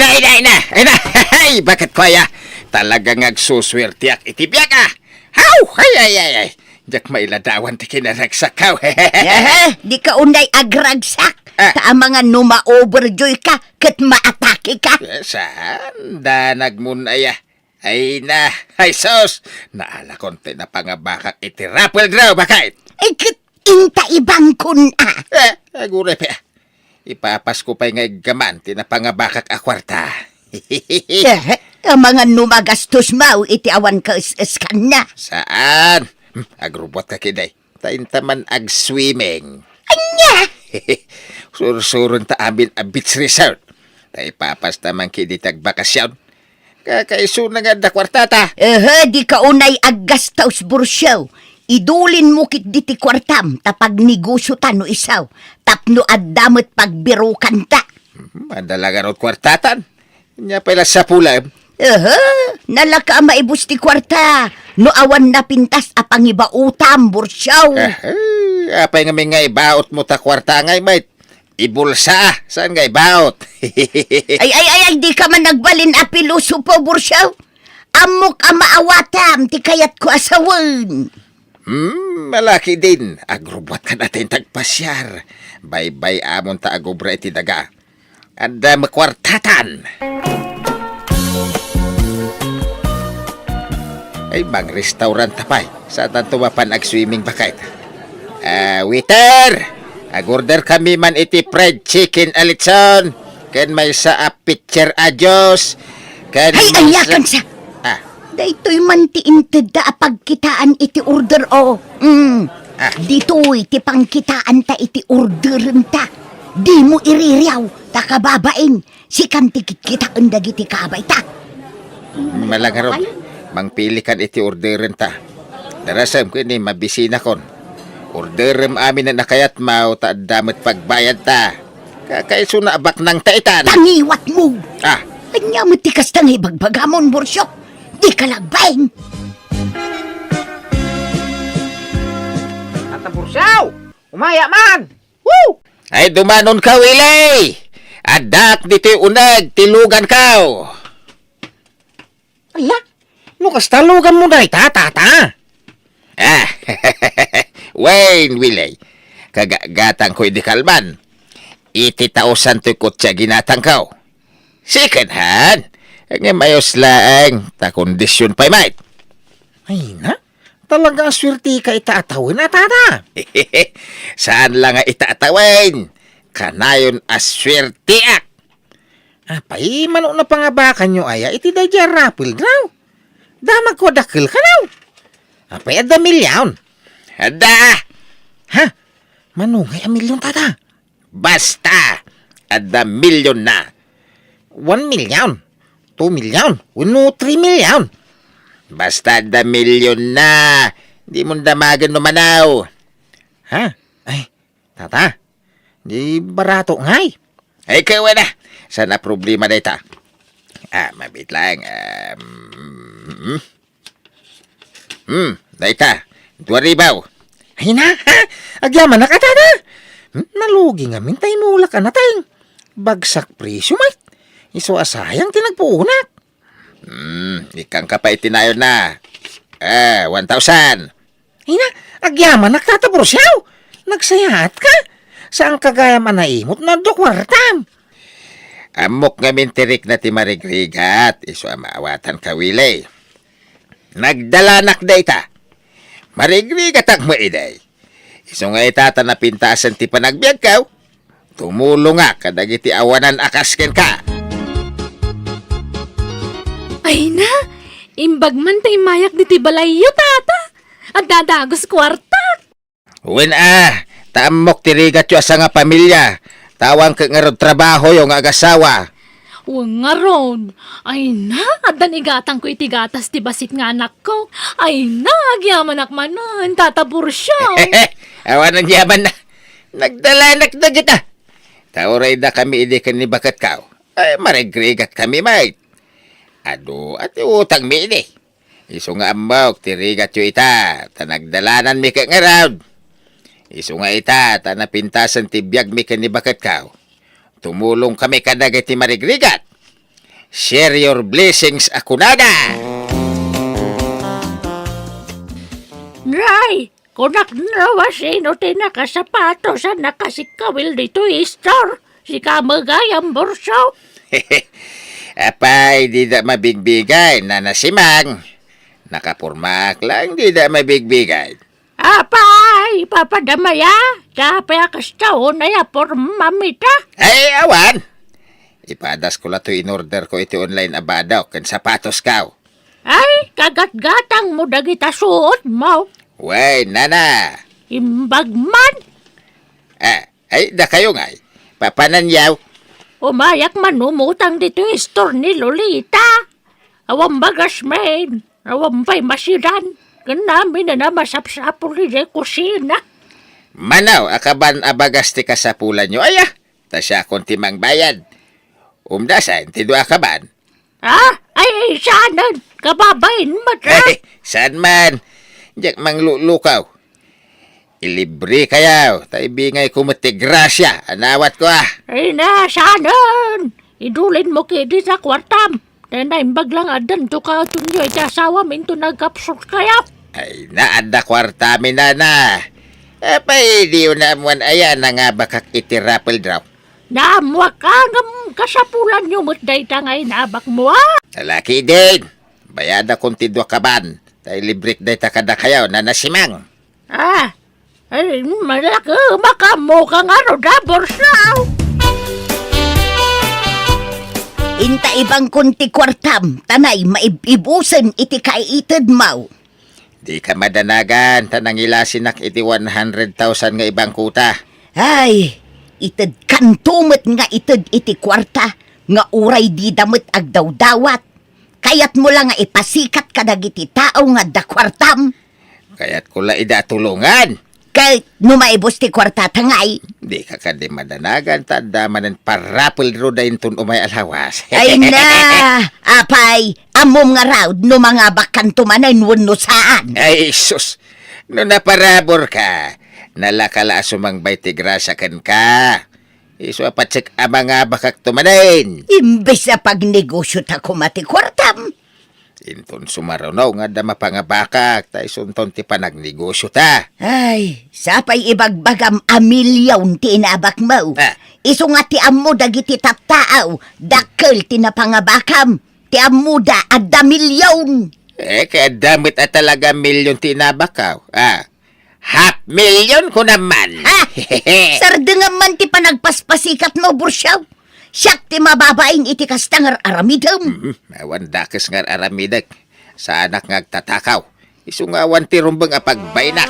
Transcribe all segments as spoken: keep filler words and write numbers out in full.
Ay na, ay na, ay na. Ay, baketko aya? Talaga nga agsusuerteak iti biag, a. Haw! Ay, ay, ay, ay. Diak mailadawan ti kinaragsak, haw. Aha, dika unay agragsak. Ah. Ta amangan no ma-overjoy ka, ket maatake ka. Eh, saan? Danagmon aya. Ay na, ay sus! Naalakon ti napangabakak iti raffle draw, baket! Ay, ket inta ibangkon, a. Eh, aguray pay, a. Ipapasko pay nga iggaman ti napangabakak a kuarta. Eh, amangan no magastos maw iti awan kaes-eskanna. Saan? Hmm, agrubbuatka ketdi. Ta inta man agswimming. Ania? Sursuron ta amin a beach resort. Ta ipapasta man ketdi ti agbakasyon. Kakaisuna nga adda kuartata. Ehe, dika unay aggastos, Bursio. Idulinmo ketdi ti kuartam, ta pagnegosiotan no isu. Tapno adda met pagbirokanta. Hmm, adda la ngarud kuartatan. Ania pay la sapulem? Ehe, nalaka a maibus ti kuarta no awan napintas a pangibaotam, Bursio. Ehe, apay ngamin nga ibaotmo ta kuarta ngay met? Ibulsa, saan nga ibaot? Ay, ay, ay, ay, dika man nagbalin a pilosopo, Bursio. Ammok a maawatam ti kayatko a sawen. Hmm, malaki din. Agrubbuatka dayta ti agpasiar. Baybay-amon ta agobra iti daga. Adda met kuartatan. Ay, mangrestauranta pay. Saantanto mapan agswimming, baket? Ah, waiter! Agorder kami man iti fried chicken a litson, ken maysa a pitcher a juice, ken Hay, maysa ayakan sa! Ah. Daytoy man ti intedda a pagkitaan iti order, o. Mm. Ah. Ditoy ti pangkitaanta iti orderenta. Dimo iririaw, ta kababain, sikan ti kitkitaen dagiti kabayta. Malangarod, mangpilikan iti orderenta. Darasem ken ni mabisinakon. Orderem amin a kayatmo ta adda met pagbayadta. Kakaisuna a baknangta itan. Tangiwatmo! Ah. Ania met ti kasta nga ibagbagamon, Bursio? Dika lagbain! Tata Bursio! Umaya man! Woo! Ay, dumanonka, Willie! Addaak ditoy uneg ti luganko! Ala, no kasta luganmo dayta, tata? Ah, wen, Willie. Kagagatangko idi kalman. Iti taosan toy kotse a ginatangko. Second hand. Ngem ayos laeng, ta kondisyon pay met. Ay na, talaga a suertika ita a tawen a, tata. Saan la nga ita a tawen. Kanayon a suerteak. Apay, mano napangabakanyo aya iti daydiay a raffle draw? Damagko a dakkel kano? Apay, adda milyon? Adda! Ha? Mano ngay a milyon, tata? Basta, adda milyonna. One million, two million, wenno three million. Basta adda milyonna. Dimon damagen no mano. Ha? Ay, tata, di barato ngay. Ay, kawana. Saan a problema dayta? Ah, mabiit laeng. Um, Hmm, dayta, dua ribu. Ay na, ha? Agyamanak a, tata. Hmm, nalugi ngamin ta imulak a nateng. Bagsak presyo met. Isu a sayang ti nagpuonak. Hmm, ikkangka pay iti nayonna. Eh, one thousand. Ay na, agyamanak, tata Bursio. Nagsayaatka. Saanka gayam a naimut no adda kuartam. Ammok ngamin ti rikna ti marigrigat, isu a maawatanka, Willie. Nagdalanak dayta. Marigrigatak met idi. Isu nga ita ta napintasen ti panagbiagko, tumulongak kadagiti awanan a kas kenka. Ay na, imbag man ta immayak ditoy balayyo, tata. Adda dagus kuarta. Wen a, ta ammok ti rigatyo a sangapamilia, ta awan ket ngarud trabahoyo nga agasawa. Wen ngarud, ay na, addan igatangko iti gatas ti bassit nga anakko. Ay na, agyamanak manen, Tata Bursio. Awan agyamanna. Nagdalanak dagita. Ta uray dakami idi ken ni baketko. Ay, marigrigatkami met. Adu, a ti utangmi idi. Isu nga ammok ti rigatyo ita, ta nagdalananmi ket ngarud. Isu nga ita, ta napintasen ti biagmi ken ni baketko. Tumulongkami kadagiti marigrigat. Share your blessings a kunada. Nay, kunak no, asino ti nakasapatos a nakasikkawil ditoy store? Sika met gayam, Burso. Apay, dida mabigbigay, Nana Simang. Nakapormaak lang, dida mabigbigay. Apay, papadamaya, ta apay a kasta unay a pormam ita? Ay, awan. Ipadasko la toy in-order ko iti online a badok ken sapatos kaw. Ay, kagatgatang mo dagita suot mo. Wen, nana. Imbag man. Ah, ay, dakayo ngay. Papananyaw. Umayak man umutang ditoy store ni Lolita. Awan bagas men. Awan pay masidan. Ken amin a masapsapul idiay kusina. Manaw a kaban a bagas ti kasapulanyo, aya? Ta siakon ti mangbayad. Umdasen ti dua a kaban. Ah, ay, ay, saanen? Kababain met, ah? Ay, saan man? Diak manglulukaw. Ilibre kayaw, ta ibingayko met ti grasia a nawatko, ah. Ay na, saanen? Idulin mo kadi ta kuartam. Ta naimbag lang addan to katunyo iti asawam into nagkapsut kayaw. Ay na, adda kuartami, nana. Apay, diyo naammuan aya nangabakak iti raffle draw? Naammuak a ngem kasapulanyo met dayta nga inabakmo, a? Alakiden, bayadakon ti dua kaban, ta ilibrek dayta kadakayo, Nana Simang. Ah, ay, malaki, makaammo ka ngarud, a, Bursaw? Inta ibangkon ti kuartam, ta nay maib-ibusen iti kaitedmo. Dika madanagan, ta nangilasinak iti one hundred thousand nga ibangkota. Ay, itedkanto met nga ited iti kuarta, nga uray dida met agdawdawat. Kayatmo la nga ipasikat kadagiti tao nga adda kuartam? Kayatko la ida a tulongan. Ket no maibus ti kuartata ngay? Dika kadi madanagan, ta adda manen parapel dayta inton umay a lawas. Ay na, apay, ammom ngarud no mangabakkanto manen wenno saan? Ay, sus! No naparaburka, nalaka la a sumangbay ti grasia kenka. Isu a patsek a mangabakakto manen. Imbes a pagnegosiota koma ti kuartam. Inton sumaruno nga adda mapangabakak, ta isunton ti panagnegosiota. Ay, sapay ibagbagam a milyon ti inabakmo. Ah. Isu nga ti ammo dagiti tattao, dakkel ti napangabakam. Ti ammoda, adda milyon. Eh, kay adda met a talaga milyon ti inabakkaw. Ah, half million kunam man. Ha? Sardengam man ti panagpaspasikatmo, Bursaw. Siak ti mababain iti kasta nga aramidem. Mhm, awan dakes nga aramidek. Saanak nga agtatakaw. Isu nga awan ti rumbeng a pagbaynak.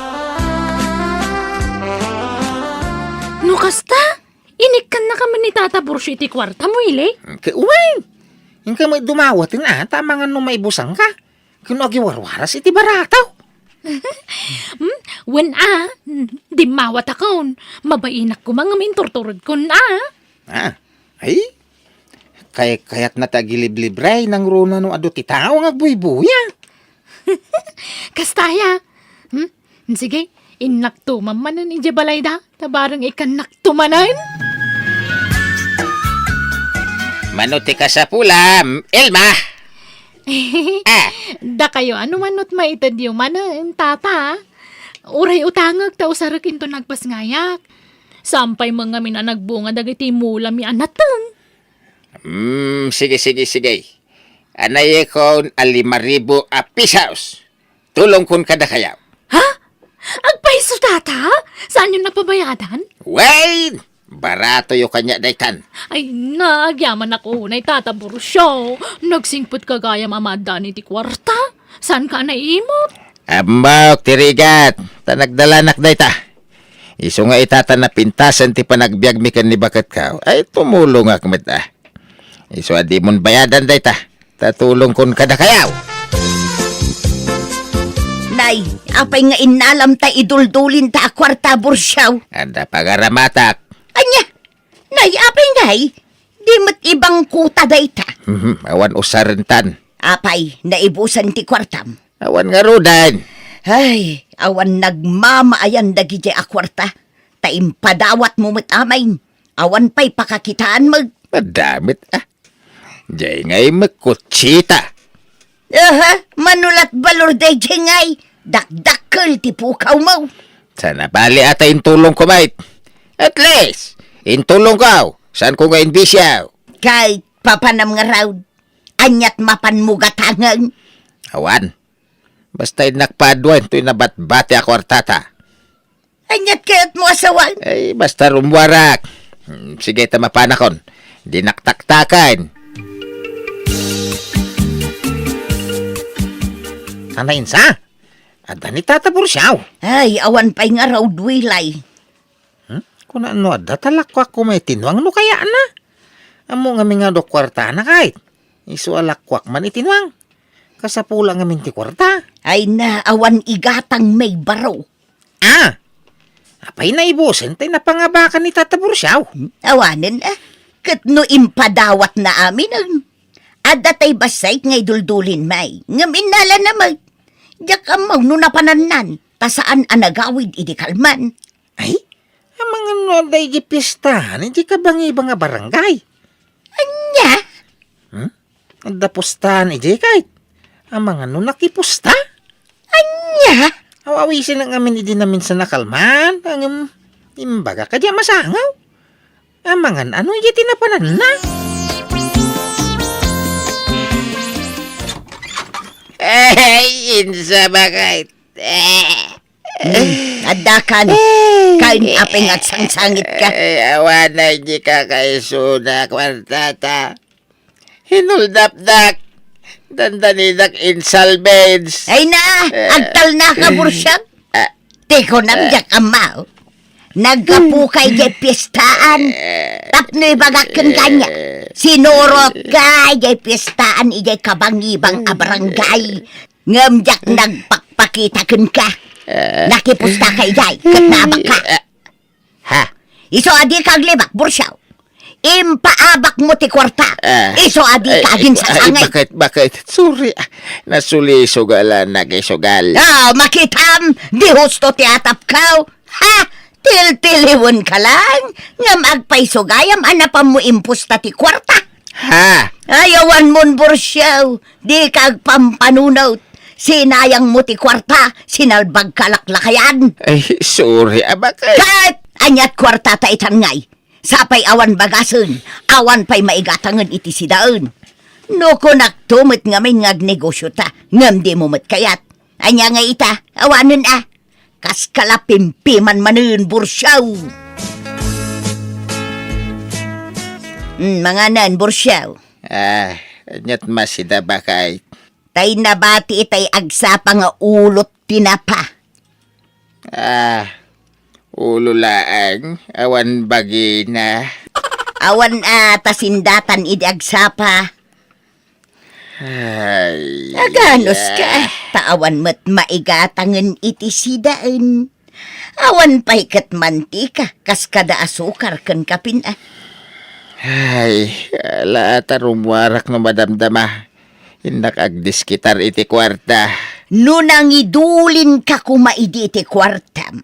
No kasta, inikkannaka man ni Tata Bursaw iti kuartam, Willie? Ke-, wen! Inka met dumawaten a, ta amangan no maibusanka. Ken no agiwarwaras iti barataw. Hmm? Wen a, dimmawatakon. Mabainak koma ngem inturturedkon a. Ah, ay? Kay-, kayatna ti agiliblibre, nangruna no adu ti tao nga agbuybuya. Kasta aya. Hmm? Sige, innakto man manen idiay balayda, ta bareng ikannakto manen. Mano ti kasapulam, Elma? Ah. Dakayo, ano manot maitedyo manen, tata? Uray utangek ta usarek into nagpasngayak. Sampay met ngamin a nagbunga dagiti mulami a nateng. Hmm, sige, sige, sige. Anayekon a lima ribu a pisos. Tulongkon kadakayo. Ha? Agpayso, tata? Saanyo napabayadan? Wen! Baratoyo kaniak daytan. Ay, nagyamanak unay, Tata Bursaw. Nagsingpet ka gayam a maaddaan iti kuarta. Saanka a naimot? Ammok ti rigat, ta nagdalanak dayta. Isu nga ita ta napintasen ti panagbiagmi ken ni baketko. Ay, tumulongak met a. Isu a dimon bayadan dayta, ta tulongkon kadakayo. Nay, apay nga innalam ta iduldulinta a kuarta, Bursaw? Adda pagaramatak. Ania? Nay, apay ngay? Di met ibangkota dayta. Mhm, awan usarentan. Apay, naibusan ti kuartam? Awan ngaruden. Ay, awan nagmamaayan dagidiay a kuarta. Ta impadawatmo met amin. Awan pay pakakitaan met. Adda met, ah. Jay ngay met kutsita. Aha, mano lat balor dayjay ngay, dakdakkel ti pukawmo. Saan a bali a ta intulongko met. At least, intulongko, saanko nga inbisiaw. Kay papanam ngarud, aniat mapanmo gatangen? Awan. Basta innak paaduen toy nabatbati a kuartata. Aniat kayatmo a sawen? Ay, basta rummuarak. Hmm, sige ta mapanakon. Dinak taktaken. Ania, insa? Adda ni Tata Bursiaw? Ay, awan pay ngarud, Wilay. Hmm? Kuna no adda ta lakuak koma iti nuang no kayatna. Ammo ngamin nga adu kuartana kayat. Isu a lakuak man iti nuang. Kasapula ngamin ti kuarta. Ay na, awan igatang may baro. Ah! Apay naibusen tay napangabakan ni Tata Bursiaw? Hmm? Awanen, ah. Ket no impadawatna aminen, adda tay bassit nga iduldulin may, ngem innalana met. Diak ammo no napanannan, ta saan a nagawid idi kalman. Ay, amangan no adda idi pistahan idi kabangibang a barangay. Ania? Hmm? Adda pustahan idi kayat? Amangan no nakipusta? Ania? Aw-awisen ngamin idi naminsan a kalman, ngem imbaga kadi a masangaw. Amangan no aya ti napananna? Ay, insa bakay. Hmm, adda kan. Ay. Kain apay nga agsangsangitka? Ay, awan na, di ka kaisuna, kuartata. Hinuldapdak. Dandanidak in salvage. Ay na, eh, agtalnaka, eh, Bursiaw. Ah. Ti kunam, eh, diak ammo. Naggapuka idiay piestaan. Eh. Tapno ibagak kenka ania. Eh. Sinurotka idiay piestaan idiay kabangibang a barangay. Ngem diak nagpakpakita kenka. Eh. Nakipustaka idiay, ket naabakka. Eh. Ha? Isu a dika aglibak, Bursiaw. Impaabakmo ti kuarta. Ah. Isu a dika aginsasangay. Ay, ay, bakit, bakit? Sorry, ah. Nasulisog a la nakisugal. Ah, makitam, di husto ti atapkaw. Ha? Tiltiliwenka lang, ngem agpaisugayam a napanmo impusta ti kuarta. Ha? Ay, awanmon, Bursiaw. Dika agpampanunot. Sinayangmo ti kuarta, sinalbagka laklakayan. Ay, sorry, abak, eh. Ket aniat kuartata itan ngay? Sapay awan bagasen, awan pay maigatangen iti sidaen. No kunakto met ngamin nga agnegosiota, ngem dimo met kayat. Ania nga ita, awanen a. Kaskala pimpiman manen, Bursiaw. Hmm, manganan, Bursiaw. Ah, aniat masida bakay? Tay nabati itay agsapa nga ulot ti napa. Ah, ulo laeng, awan bagina. Awan a ta sindatan idi agsapa. Ay, aganoska, ah, ta awan met maigatangen iti sidaen. Awan pay ket mantika, kas kada asukar ken kapin, ah. Ay, ala ta rummuarak no madamdama. Innak agdiskitar iti kuarta. No nangidulinka koma idi iti kuartam,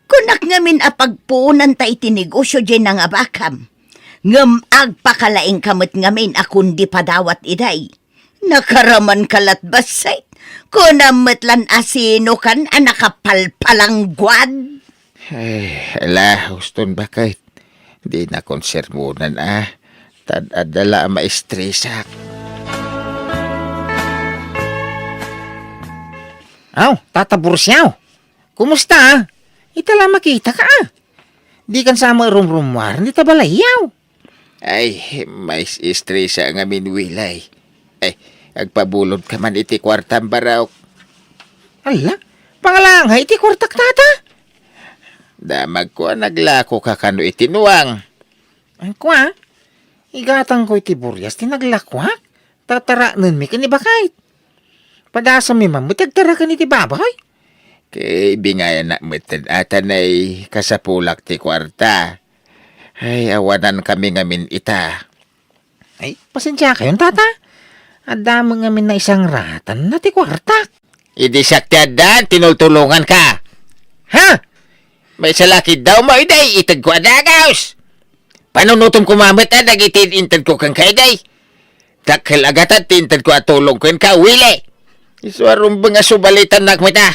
kunak ngamin a pagpuonanta iti negosio diay nangabakam. Ngem agpakalaingka met ngamin a kundi padawat iday. Nakaramanka lat bassit. Kunam met lan a sinokan a nakapalpalangguad. Ay, ala, uston bakit? Di na konsermonan, ah. Tad-adda la a maestresak. Aw, Tata Bursiaw. Kumusta, ah? Ita la makitaka, ah. Dikan sa rumrummuar ni ta balayyaw. Ay, mais-estresa ngamin, Wilay. Ay, agpabulodka man iti kuartam, barok. Ala, pangalangay iti kuartak, tata? Damagko a naglakoka kano iti nuang. Ay, kua, igatangko iti burias ti naglakoak. Tataraknenmi ken ni Bakay. Padasammi man met ti agtaraken iti baboy. Ket bingayanak met ata nay kasapulak ti kuarta. Ay, awanankami ngamin ita. Ay, pasensiakayon, tata. Adda met ngamin naisangratanna ti kuartak. Idi siak ti addan, tinultulonganka. Ha? Maysa la ketdi, umayday, itedko a dagus. Panunotem koma met a dagiti intedko kenka idi. dakkel a gatad ti intedko a tulong kenka, Willie. Isu a rumbeng a subalitannak met a.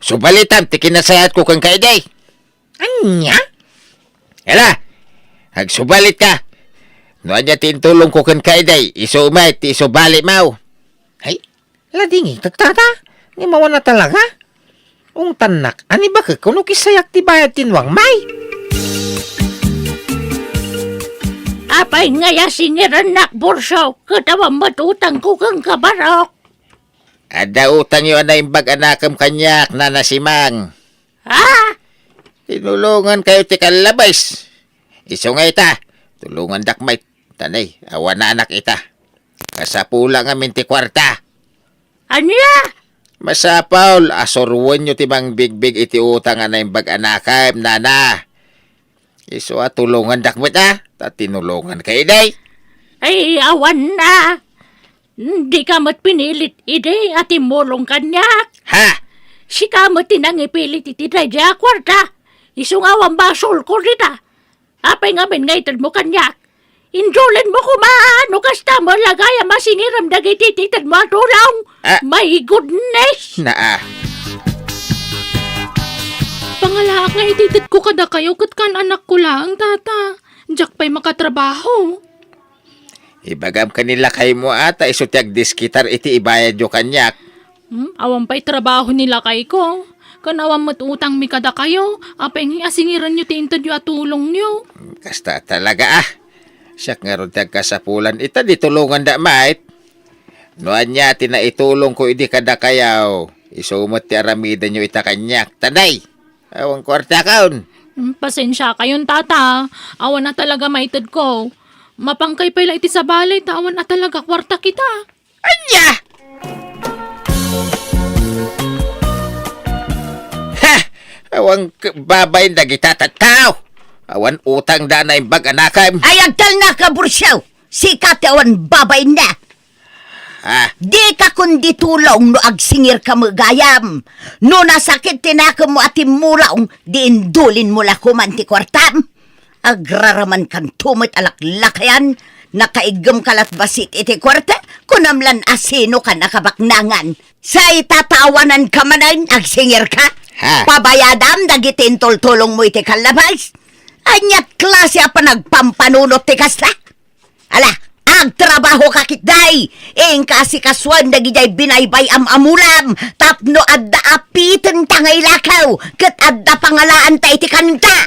Subalitam ti kinasayatko kenka idi. Ania? Hala, agsubalitka. No ania ti intulongko kenka idi, isu met ti isubalim. Ay, ladingit, tata. Ni mawana talaga? Ungtannak, ani bakek kuno kisayak ti bayad ti nuang, may? Apay nga ya singirannak, Burso, ket awan met utangko kenka, Barok. Adda utangyo a naimbag a nakem kaniak, Nana Simang. Ha? Tinulongankayo ti kallabes. Isu nga ita, tulongandak met, ta nay, awan anak ita. Kasapula ngamin ti kuarta. Ania? Masapul a suroenyo ti mangbigbig iti utang a naimbag a nakem, nana. Isu a tulongandak met a, ta tinulonganka idi. Ay, awan a. Dika met pinilit idi a timmulong kaniak. Ha? Sika met ti nangipilit iti daydiay a kuarta. Isu nga awan basolko dita. Apay ngamin nga itedmo kaniak? Indulinmo koma, no kasta met la gayam a singiram dagiti itedmo a tulong. Ah. My goodness! Naa. Pangalaak nga itedko kadakayo ket kaan-anakko laeng, tata. Diak pay makatrabaho. Ibagam ken ni lakaymo a ta isu ti agdiskitar iti ibayadyo kaniak. Hmm, awan pay trabaho ni lakayko. Ken awan met utangmi kadakayo. Apay ngay a singiranyo ti intedyo a tulongyo? Kasta talaga a. Siak ngarud ti agkasapulan ita, di tulonganda met. No ania ti naitulongko idi kadakayo, isu met ti aramidenyo ita kaniak. Ta nay, awan kuartakon. Hmm, pasensiakayon, tata. Awan a talaga maitedko. Mapangkay pay la iti sabali ta awan a talaga kuarta kita. Ania? Ha! Awan k-, babain dagita tattao. Awan utangda a naimbag a nakem. Ay, agtalnaka, Bursiaw! Sika ti awan babainna. Ah. Dika kundi tulong no agsingirka met gayam. No nasakit ti nakemmo a timmulong, di indulinmo la koman ti kuartam. Agraramankanto met a laklakayan, nakaiggemka lat bassit iti kuarta, kunam lan a sinoka nakabaknangan. Sa ita ta awananka manen, agsingirka? Ha? Pabayadam dagiti intultulongmo iti kallabes. Aniat klase a panagpampanunot ti kasta? Ala, agtrabahoka ketdi. Inka asikasuem dagidiay binaybay-am a mulam tapno adda apitenta nga ilakaw ket adda pangalaanta iti kanta.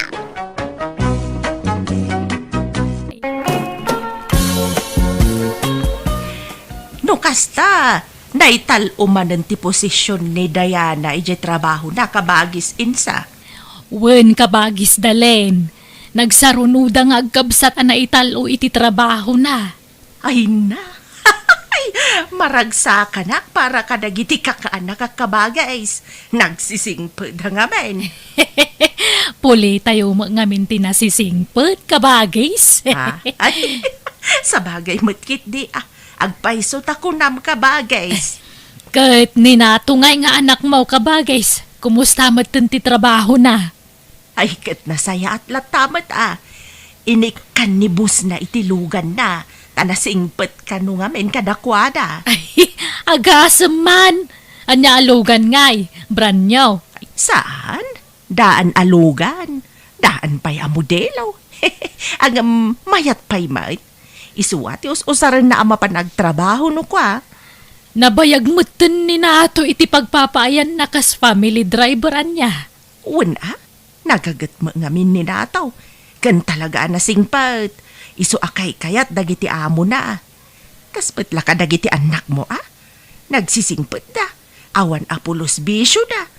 No kasta, naital-o manen ti posisyon ni Diana idiay trabahona, kabagis Insa. Wen, kabagis Dalen, nagsarunoda nga agkabsat a naital-o iti trabahona. Ay na! Maragsakanak para kadagiti kakaanak a kabagis. Nagsisingpet ngamin. Pulitayo met ngamin ti nasisingpet, kabagis. Ha? Ay, sabagay met ketdi, ah. Agpayso ta kunam, kabagis. Ket ni Nato ngay nga anakmo, kabagis, kumusta metten ti trabahona? Ay, ket nasayaat latta met a. Inikkan ni bossna iti luganna, ta nasingpet kano ngamin kadakuada. Ay, agasem man! Ania a lugan ngay? Brand new? Saan? Daan a lugan. Daan pay a modelo. Ngem mayat pay met. Isu a ti us-usarenna a mapan agtrabaho no kua. Nabayag metten ni Nato iti pagpapaayanna kas family driver ania. Wen a, nagaget met ngamin ni Nato. Ken talaga a nasingpet. Isu a kaykayat dagiti amona. Kas met la kadagiti annakmo a, nagsisingpetda. Awan a pulos bisioda.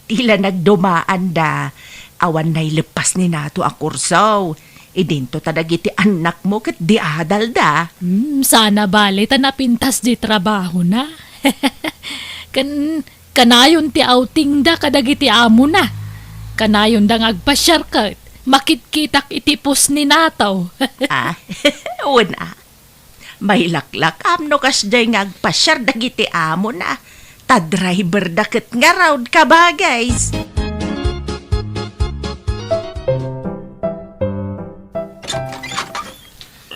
Ti la nagdumaanda, awan naileppas ni Nato a kurso. Idinto ta dagiti annakmo ket di adalda. Hmm, sana bale ta napintas di trabahona. Ken kanayon ti outingda kadagiti amona. Kanayonda nga agpasiar ket makitkitak iti post ni Nato. Ah, wen a. Mailaklakam no kasdiay nga agpasiar dagiti amona, ta driverda ket ngarud, kabagis.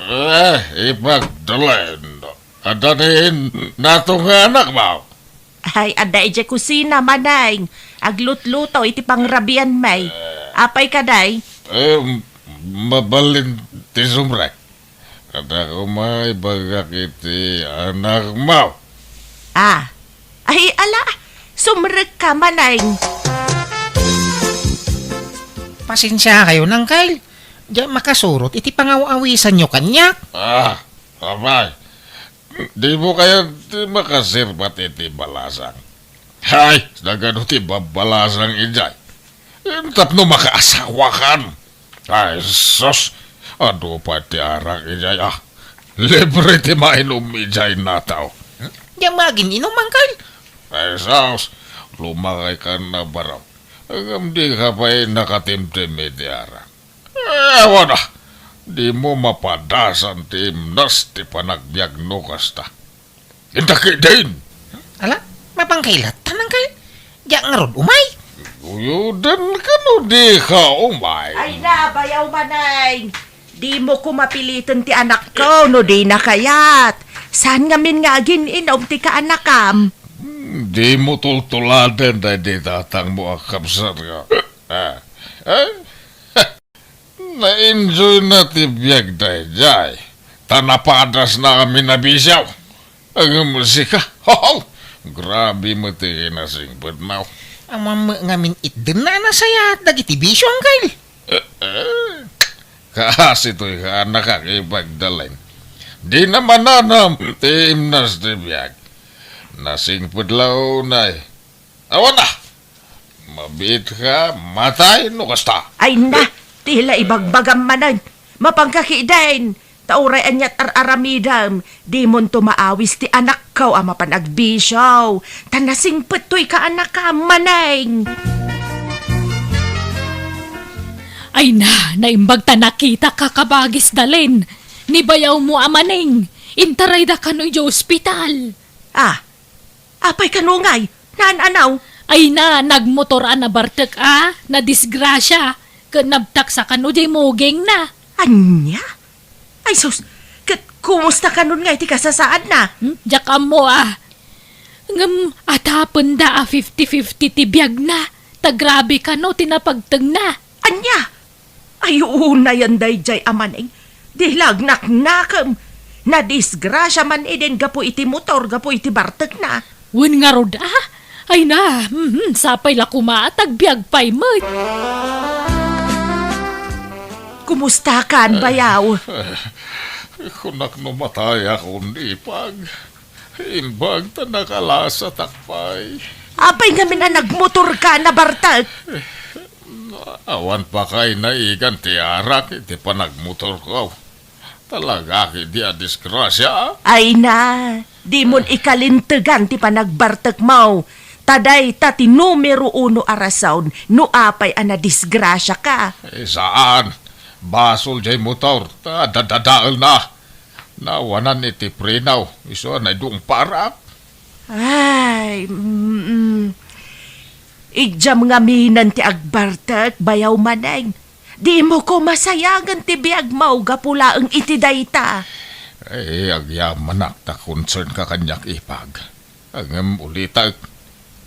Eh, Ipagdalen, Adda ni nato nga anakmo? Ay, adda idiay kusina, Maneng. Aglutluto iti pangrabianmi. Apay kadi? Eh, mabalin ti sumrek. Adda koma ibagak iti anakmo. Ah. Ay, ala, sumrekka, Maneng. Pasensiakayon, Uncle. Diak makasurot iti pangaw-awisanyo kaniak. Ah, apay. Dimo kayat ti makaserbat iti balasang? Hay, nagano ti babbalasang idiay? Tapno makaasawakan. Ay, sus! Adu pay ti arak idiay, ah. Libre ti mainum idiay nataw. Diak magin-inum, Uncle. Ay, sus! Lumakayka a baro. Ngem dika pay nakatimtim iti arak. Eh, awan, ah. Dimo mapadasan ti imnas ti panagbiagno kasta. Inta ketdin. Ala, mapangkailatta, Uncle. Diak ngarud umay. Uyodan kano dika umay. Ay na, bayaw, Maneng. Dimo ko mapiliten ti anakko no dina kayat. Saan ngamin nga agin-inum ti kaanakam? Hmm, dimo tultuladen daydi tatangmo a kabsat nga. Ah. Eh? Na-enjoyna ti biag daydiay, ta napadasna amin a bisio. Ngem sika, hoho! Grabe met ti kinasingpetmo. Ammom met ngamin itdenna a nasayaat dagiti bisio, Uncle. Eh, eh. Kaasi toy kaanakak, Ipag Dalen. Dina mananam ti imnas ti biag. Nasingpet la unay. Awan a! Mabiitka matay no kasta. Ay na, ti la ibagbagam manen. Mapangka ketdin. Ta uray ania't ar-aramidem, dimonto maawis ti anakko a mapan agbisio. Ta nasingpet toy kaanakam, Maneng. Ay na, naimbag ta nakitak a kabagis, Dalen. Ni bayawmo a Maneng, intarayda kano idiay ospital. Ah, apay kano ngay? Naan-anaw? Ay na, nagmotor a nabartek a nadisgrasia, ket nabtaksa kano diay mugingna. Ania? Ay sus, ket kumusta kanon ngay ti kasasaadna? Hmm? Diak ammo a. Ngem atapenda a fifty fifty ti biagna, ta grabe kano ti napagtengna. Ania? Ay, unayen daydiay a Maneng. Di la agnaknakem. Nadisgrasia man idin gapu iti motor, gapu iti bartekna. Wen ngarud a? Ay na, mhm, sapay la koma ta agbiag pay met. Kumustakan, bayaw? Kunak no matayakon, Ipag. Imbag ta nakalasatak pay. Apay ngamin a nagmotorka a nabartek? Awan pay naigan ti arak iti panagmotorko. Talaga ketdi a disgrasia. Ay na, dimon ikalintegan ti panagbartekmo. Ta dayta ti numero uno a rason no apay a nadisgrasiaka. Eh, saan? Basol diay motor, ta dadadaelna. Nawanan iti preno, isu a naidungparak. Ay, mm, idiam ngaminen ti agbartek, bayaw Maneng. Dimo koma sayangen ti biagmo gapu laeng iti dayta. Eh, agyamanak ta concernka kaniak, Ipag. Ngem ulitek,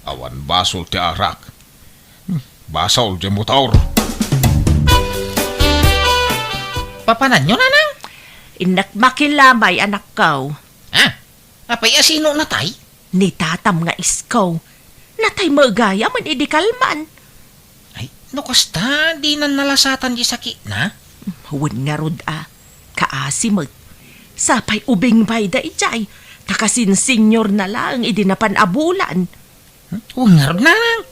awan basol ti arak. Hmm, basol diay motor. Papananyo, nanang? Innak makilamay, anakko. Ah, apay a sino natay? Ni tatam nga isko. Natay met gayam idi kalman. Ay, no kasta, dinan nalasatan diay sakitna? Wen ngarud a, kaasi met. Sapay ubing pay daydiay, ta kasin-seniorna laeng idi napan a bulan. Hmm? Wen ngarud, nanang.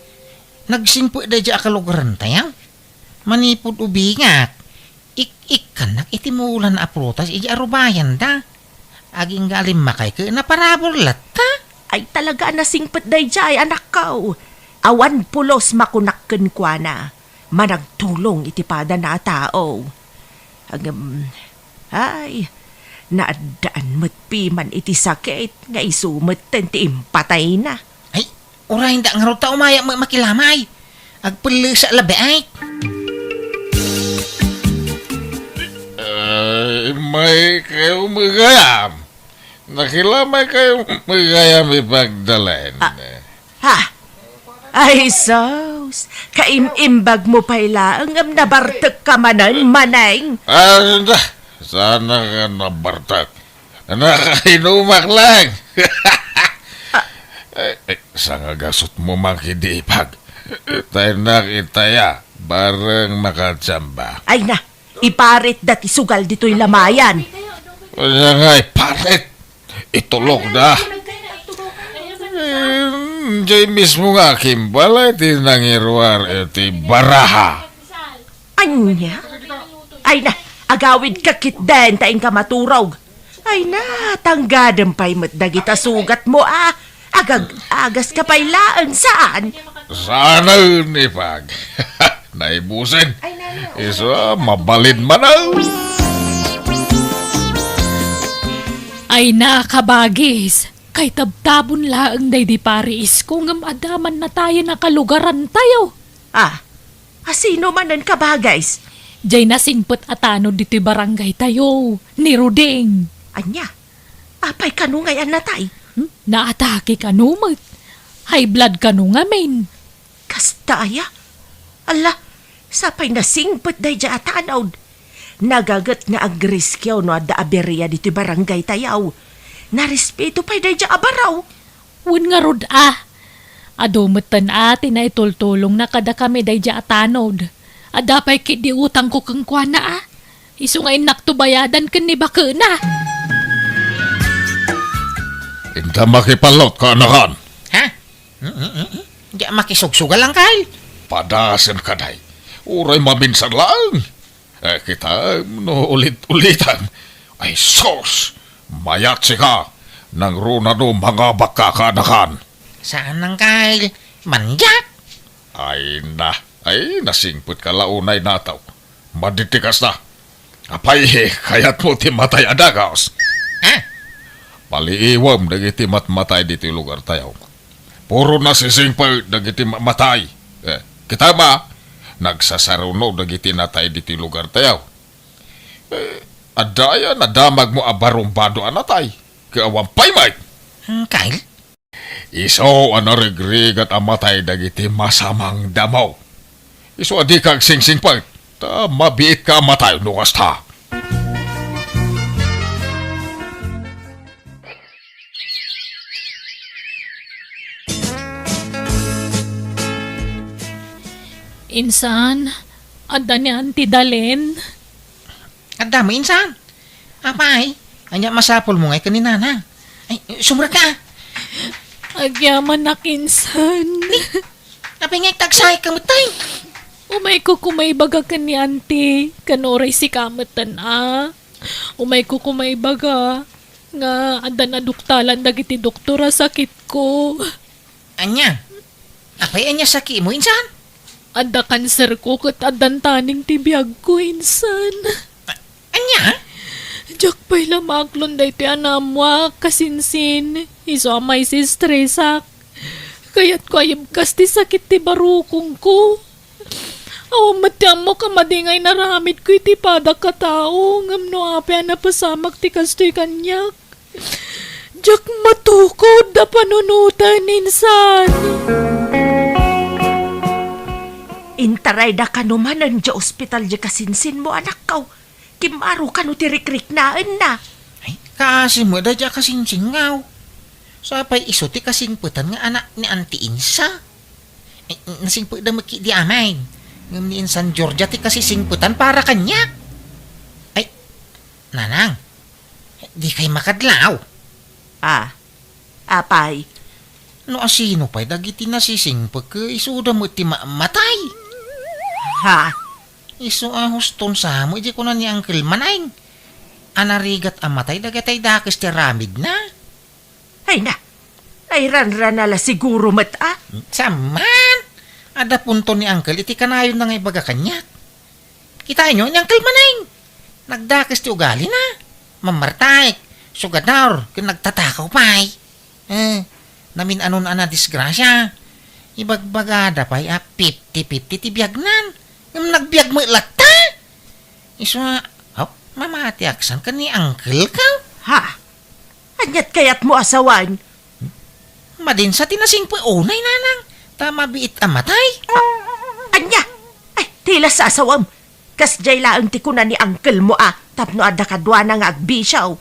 Nagsingpet daydiay a kalugaranta, ya. Manipud ubingak, ik-ikkannak iti mulan a prutas idiay arubayanda. Agingga a limmakay ket naparabur latta. Ay, talaga a nasingpet daydiay, anakko. Awan pulos makunak kenkuana. Managtulong iti padana a tao. Ngem, ay, naaddaan met piman iti sakit nga isu metten ti impatayna. Ay, urayenda ngarud ta umayak met makilamay. Agpellesa labi ay. Ay, may kayo magayam. Nakilamaykayo gayam, Ipag, Dalen. Ah, ha? Ay, sus! Kaim-imbag mo pay laeng ngem nabartekka manen, Maneng. Ah, da, saan ka nabartek? Nakainumak lang. Eh, eh, saan nga gasut mo man kidi, Ipag? Tayo nakitaya, bareng makachamba. Ay na, iparit da ti sugal ditoy lamayan. Ania nga iparit? Itulok da. Eh, jay mismo nga kimbalay ti nangiruar iti baraha. Ania? Ay na, agawid ka ketdin ta inka maturog. Ay na, tanggadem pay met dagita sugat mo a. Agag-agas ka pay laeng saan? Saanen, Ipag. Naibusen. Isu a, mabalin manen. Ay na, kabagis. Kaitabtabon laeng daydi pariisko ngem adda man natayen a kalugarantayo. Ah, asino manen, kabagis? Jay nasingpet a tanod ditoy barangaytayo, ni Ruding. Ania? Apay kano ngay a natay? Hmm? Naatake kano met. High blood kano ngamin. Kasta aya? Ala, sapay nasingpet daydiay a tanod. Nagaget nga agriskio no adda aberia ditoy barangaytayo. Narespeto pay daydiay a baro. Wen ngarud a. Adu metten a ti naitultulongna kadakami daydiay a tanod. Adda pay ketdi utangko kenkuana a. Isu nga innakto bayadan ken ni bakena. Inta makipallot, kaanakan. Ha? Mm, mm, mm, mm. Diak makisugsugal, Angkel. Padasen ka, day. Uray maminsan laeng. Eh, kitaem no ulit-ulitan. Ay, sus! Mayat sika. Nangruna no mangabak ka, kaanakan. Saan, Angkel? Mandiak? Ay na, ay, nasingpet ka la unay nataw. Madi ti kasta. Apay, kayatmo ti matay a dagus? Ah? Paliiwem dagiti matmatay ditoy lugartayo. Puro nasisingpet dagiti ma-, matay. Eh, kita ma, nagsasaruno dagiti natay ditoy lugartayo. Eh, adda aya nadamagmo a barumbado a natay? Ket awan pay met. Hmm, Kyle? Isu a narigrigat a matay dagiti masamang damo. Isu a dika agsingsingpet, ta mabiitka a matay no kasta. Insan, adda ni Auntie Dalen? Adda met, insan. Apay, ania masapulmo ngay ken ni Nanang? Ay, sumrek ka. Agyamanak, insan. Apay nga agtagsaek ka met, tay? Umayko koma ibaga ken ni Auntie, ken uray sika metten a. Umayko koma ibaga nga addan aduktalan dagiti doktor a sakitko. Ania? Apay, ania sakitmo, insan? Adda kanserko ket addan taning ti biagko, insan. A-, ania? Diak pay la maaklon daytoy a naammoak, kasinsin. Isu a maisistresak. Kayatko a ibkas ti sakit ti barukongko. Awan met ti ammok a madi nga inaramidko iti padak a tao, ngem no apay a napasamak ti kastoy kaniak? Diak matukod a panunoten, insan. Intarayda kano manen idiay ospital diay kasinsinmo, anakko. Kimmaro kano ti rikriknaenna. Ay, kaasi met daydiay a kasinsinko. Sapay isu ti kasingpetan nga anak ni Auntie Insa. Ay, nasingpetda met ketdi amin. Ngem ni Insan Georgia ti kasisingpetan para kaniak. Ay, Nanang, dikay makadlaw. Ah, apay? No asino pay dagiti nasisingpet, isuda met ti ma-, matay. Ha? Isu a huston sa met, di kuna ni Uncle Maneng. A narigat a matay dagiti dakes ti aramidna. Ay na, nairanrana la siguro met a. Saan man? Adda punto ni Uncle iti kanayonna nga ibaga kaniak. Kitaenyo ni Uncle Maneng. Nagdakes ti ugalina. Mammartaek, sugador, ken nagtatakaw pay. Eh, namin-anon a nadisgrasia. Ibagbagada pay a fifty fifty ti biagnan. Ngem nagbiag met latta. Isu a, oh, mamatiak san ken ni Uncle ko? Ha? A Aniat kayatmo a sawen? Madin sa ti nasingpet unay, nanang, ta mabiit a matay. Ania? Ay, ti la sasawem. Kasdiay laeng ti kuna ni uncle mo a tapno adda kaduana nga agbisio.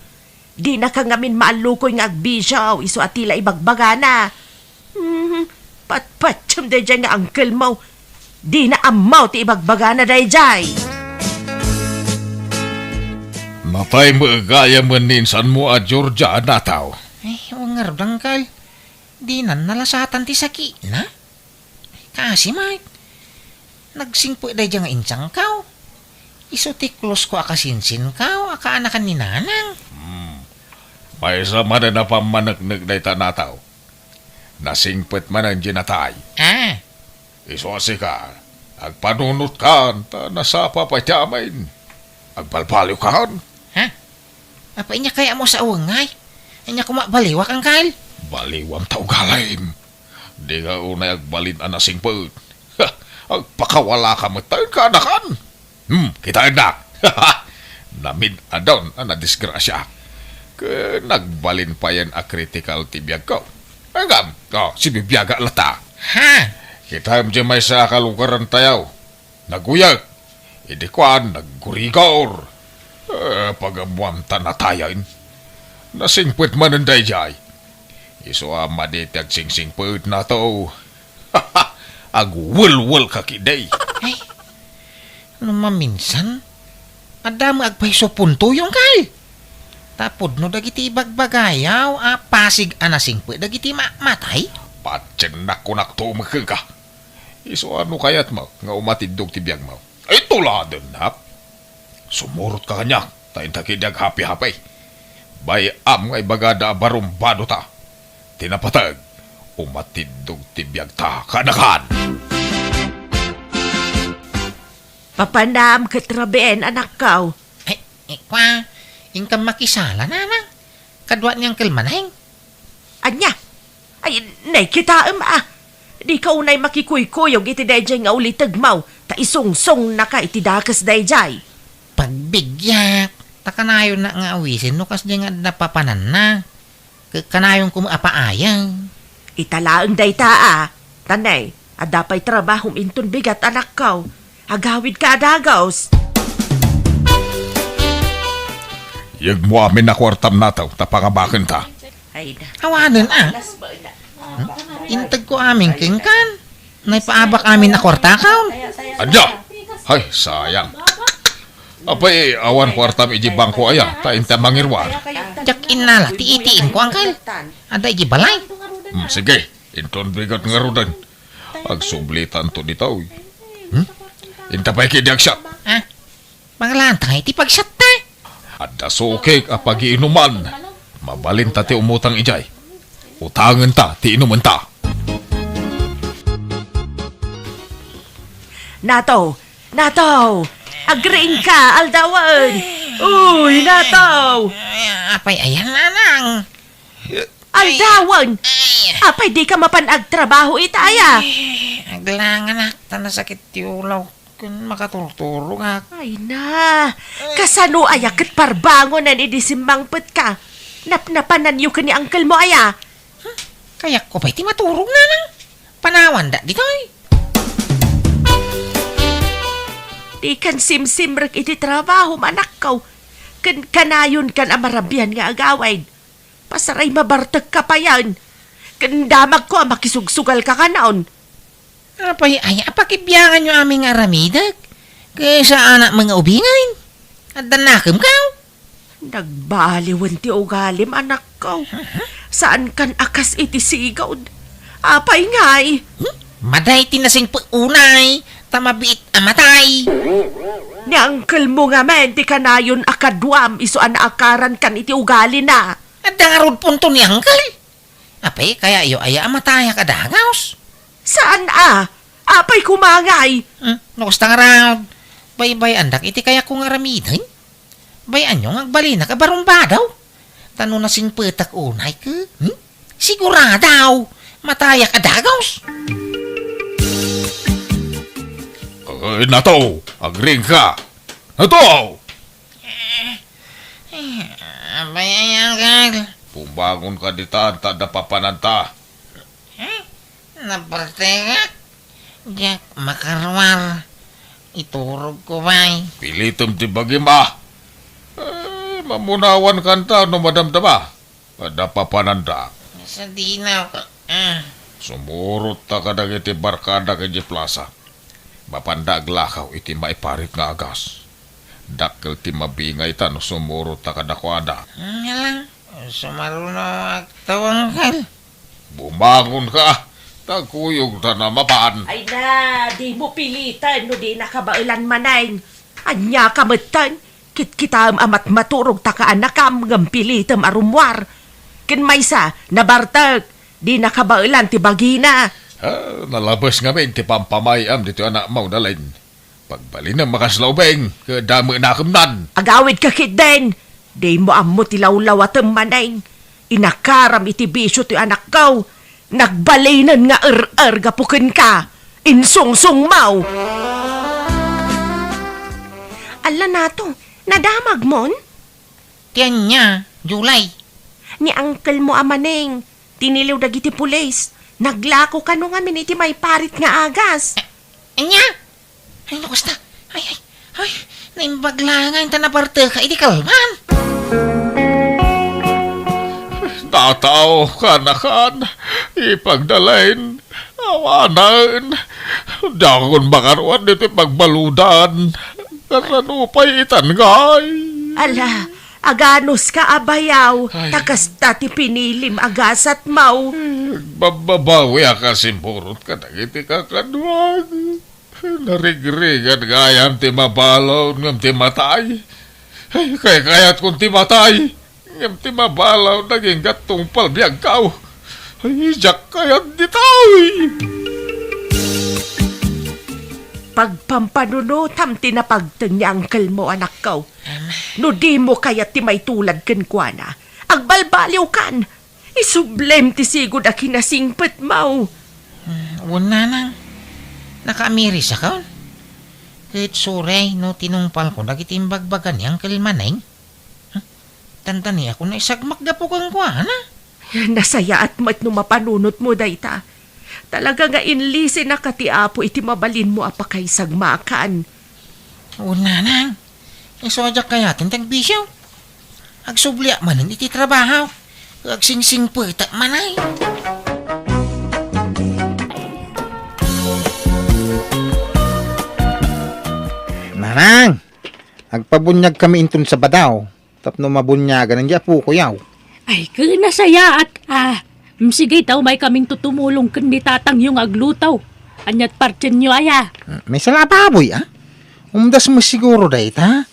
Dinaka ngamin maallukoy nga agbisio, isu a ti la ibagbagana. Hmm, patpatiem daydiay nga uncle mo. Dina ammo ti ibagbagana daydiay. Natay met gayam ni insanmo a Georgia a nataw. Ay, wen ngarud, uncle. Dinan nalasatan ti sakitna. Kasi met, nagsingpet daydiay nga insangkaw. Isu ti close ko a kasinsinkaw a kaanakan ni nanang. Hmm. Maysa manen a pammaneknek dayta nataw. Nasingpet manen di natay. Ah. Isu a sika, agpanunotkan, ta nasapa pay ti amin. Agbalbaliwkan. Ha? Apay, ania kayatmo a sawen, ngay? Ania koma a baliwak, uncle? Baliwam ta ugalim. Dika unay agbalin a nasingpet. Ha! Agpakawalaka met ta wen kaanakan. Hmm, kitaennak. Namin-adon a nadisgrasiaak. Ket nagbalin payen a critical ti biagko. Ngem, oh, sibibiagak latta. Ha? Kitaem diay maysa a kalugarantayo. Naguyek. Idi kuan, naggurigor. Eh, pagammuan ta natayen. Nasingpet manen daydiay. Isu a madi ti agsingsingpet nato. Agwelwelka ketdi. Ay, no maminsan, adda met agpayso puntoyo, uncle. Ta pudno dagiti ibagbagayo a pasig a nasingpet dagiti ma-, matay. Patiennak, kunak to met kenka. Isu a no kayatmo nga umatiddog ti biagmo. Ay, tuladennak. Sumurotka kaniak, ta inta ketdi aghapihapi. Bay-am nga ibagada a barumbadota. Ti napateg, umatiddog ti biagta kaanakan. Papanam ket rabien, anakko. Ay, ikwa, inkam makisala, nanang. Kadua ni Uncle Maneng. Ania? Ay, nay, kitaem a. Dika unay makikuykuyog iti daydiay nga ulitegmo, ta isungsungnaka iti dakes daydiay. Pagbiggak, ta kanayonna nga awisen no kasdiay nga adda papananna. Ket kanayonko met a paayeng. Ita laeng dayta a. Ta nay, adda pay trabahom inton bigat, anakko. Agawidka a dagus. Yegmo amin a kuartam nataw, ta pangabakenta. Ay, da. Awanen a. Alas ba na? Hmm? Integko amin kenkan. Naipaabak amin a kuartakaw. Ania? Ay, sayang. Apay, awan kuartam iti bangko aya, ta inta mangiruar. Diak innala ti ATM ko, uncle. Adda iti balay. Hmm, sige, inton bigat ngaruden. Agsublitanto ditoy. Hmm? Inta pay ketdi agsiak. Ah, manglantang iti pagsiatta. Adda sukik a pagiinuman. Mabalinta ti umutang idiay. Utangenta ti inumenta. Nato! Nato! Agriingka, aldawen! Uy, Nato! Ay, apay ayan, nanang? Aldawen! Ay. Apay dika mapan agtrabaho ita aya? Ay, aglanganak, ta nasakit ti ulaw. Ken makaturturogak. Ay na, kasano aya ket parbangonen idi simmangpetka? Napnapananyo ken ni uncle mo aya? Hmm, kayatko pay ti maturog, nanang. Panawanda ditoy. Dikan simsimrek iti trabahom, anakko. Ken kanayonkan a marabian nga agawid. Pasaray mabartekka payen. Ken damagko a makisugsugalka kanon. Apay aya a pakibianganyo amin nga aramidek? Ket saanak met nga ubingen? Adda nakemkaw? Nagbaliwen ti ugalim, anakko. Aha. Saankan a kas iti sigud. Apay ngay? Hmm? Maday ti nasingpet unay, ta mabiit a matay. Ni uncle mo ngamin ti kanayon a kaduam isu a naakarankan iti ugalina. Adda ngarud punto ni uncle? Apay, kayatyo aya a matayak a dagus? Saan a? Apay koma ngay? Hmm, no kasta ngarud, baybay-andak iti kayatko nga aramiden. Bay-anyo nga agbalinak a barumbado. Ta no nasingpetak unay ket, hmm? Sigurado, matayak a dagus. Eh, Nato, agriingka. Nato! Eh, eh, abay, ay, uncle. Bumangonka ditan ta adda papananta. Hmm? Napartekak? Diak makaruar. Iturogko, bay. Pilitem ti bagim, a. Eh, mamunawan kanta no madamdama. Adda papananta. Sadino ka, ah. Sumurotta kadagiti barkadak idiay plasa. Mapanda aglakaw iti maiparit nga agas. Dakkel ti mabingayta no sumurotta kadakuada. Nga lang, sumaruno agtawangkal. Bumangonka, ta kuyogta na mapan. Ay na, dimo piliten no di nakabaelan, Maneng. Ania ka metten? Kitkitaem a matmaturog ta kaanakam ngem pilitem a rummuar. Ken maysa, nabartek, di nakabaelan ti bagina. Ah, nalabes ngamin ti pampamay-am ditoy anakmo, Dalin. Pagbalinem a kasla ubing, ket dame nakemnan. Agawidka ketdin, dimo ammo ti lawlawatem, Maneng. Inakaram iti bisio ti anakko. Nagbalinen nga er-er gapu kenka. Insungsongmo. Alla nato, nadamagmon? Ti ania, Julie? Ni uncle mo a Maneng, tiniliw dagiti pulis. Naglako kano ngamin iti maiparit nga agas. Eh, ania? Ay, no kasta. Ay, ay, ay, naimbag laeng ta nabarteka iti kalman. Tataw, kanakan, ipagdalain, awanen. Dakon makaruar ditoy pagbaludan. Kasano pay itan ngay? Ala, aganos ka a bayaw, ay, ta kasta ti pinilim a gasatmo. Bababawi a kasimburot kadagiti kakaduak. Narigrigat gayam ti mabalud ngem ti matay. Ay, kaykayatkon ti matay, ngem ti mabalud agingga tungpal biagko. Ay, diak kayat ditoy. Pagpampanunotam ti napagteng ni uncle mo, anakko. No dimo kayat ti maitulad kenkuana, agbalbaliwkan. Isublem ti sigud a kinasingpetmo. Hmm, wen, nanang. Nakaamirisakon. Ket suray no tinungpalko dagiti imbagbaga ni Uncle Maneng. Hmm? Tantaniakon a isagmak gapu kenkuana. Nasayaat met no mapanunotmo dayta. Talaga nga inlisinak a ti Apo iti mabalinmo a pakaisagmakan. Wen, nanang. Isu a diak kayaten ti agbisio. Agsubliak manen iti trabaho. Agsingsingpetak manen. Nanang, agpabuniagkami inton Sabado tapno mabuniagan ni apokoyaw. Ay, ken nasayaat, a. Mm, sige, ta umaykamin tumulong ken ni tatangyo nga agluto. Aniat partienyo aya? Mm, maysa la a baboy, a. Umdas met siguro dayta.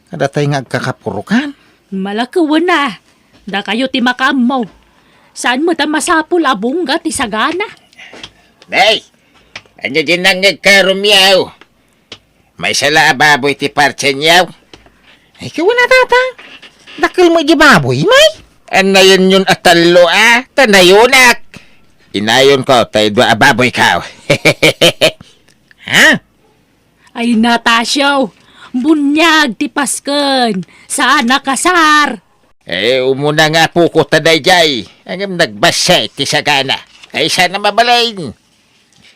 Kadatay nga agkakapurokan. Malakewen a. Dakayo ti makaammo. Saan met a masapul a bungga ti sagana? Nay, ania di nangngegka, Romeo? Maysa la a baboy ti partienyo. Ay, kiwen a, tata. Dakkel met di baboy, may? Annayonyon a tallo a, ta nayonak. Inayonko tay dua a baboyko. Ha? Ay, Natasio, buniag ti pasken, saan a kasar. Eh, umuna nga apoko ta daydiay, ngem nagbassit ti sagana. Ay, saan a mabalin.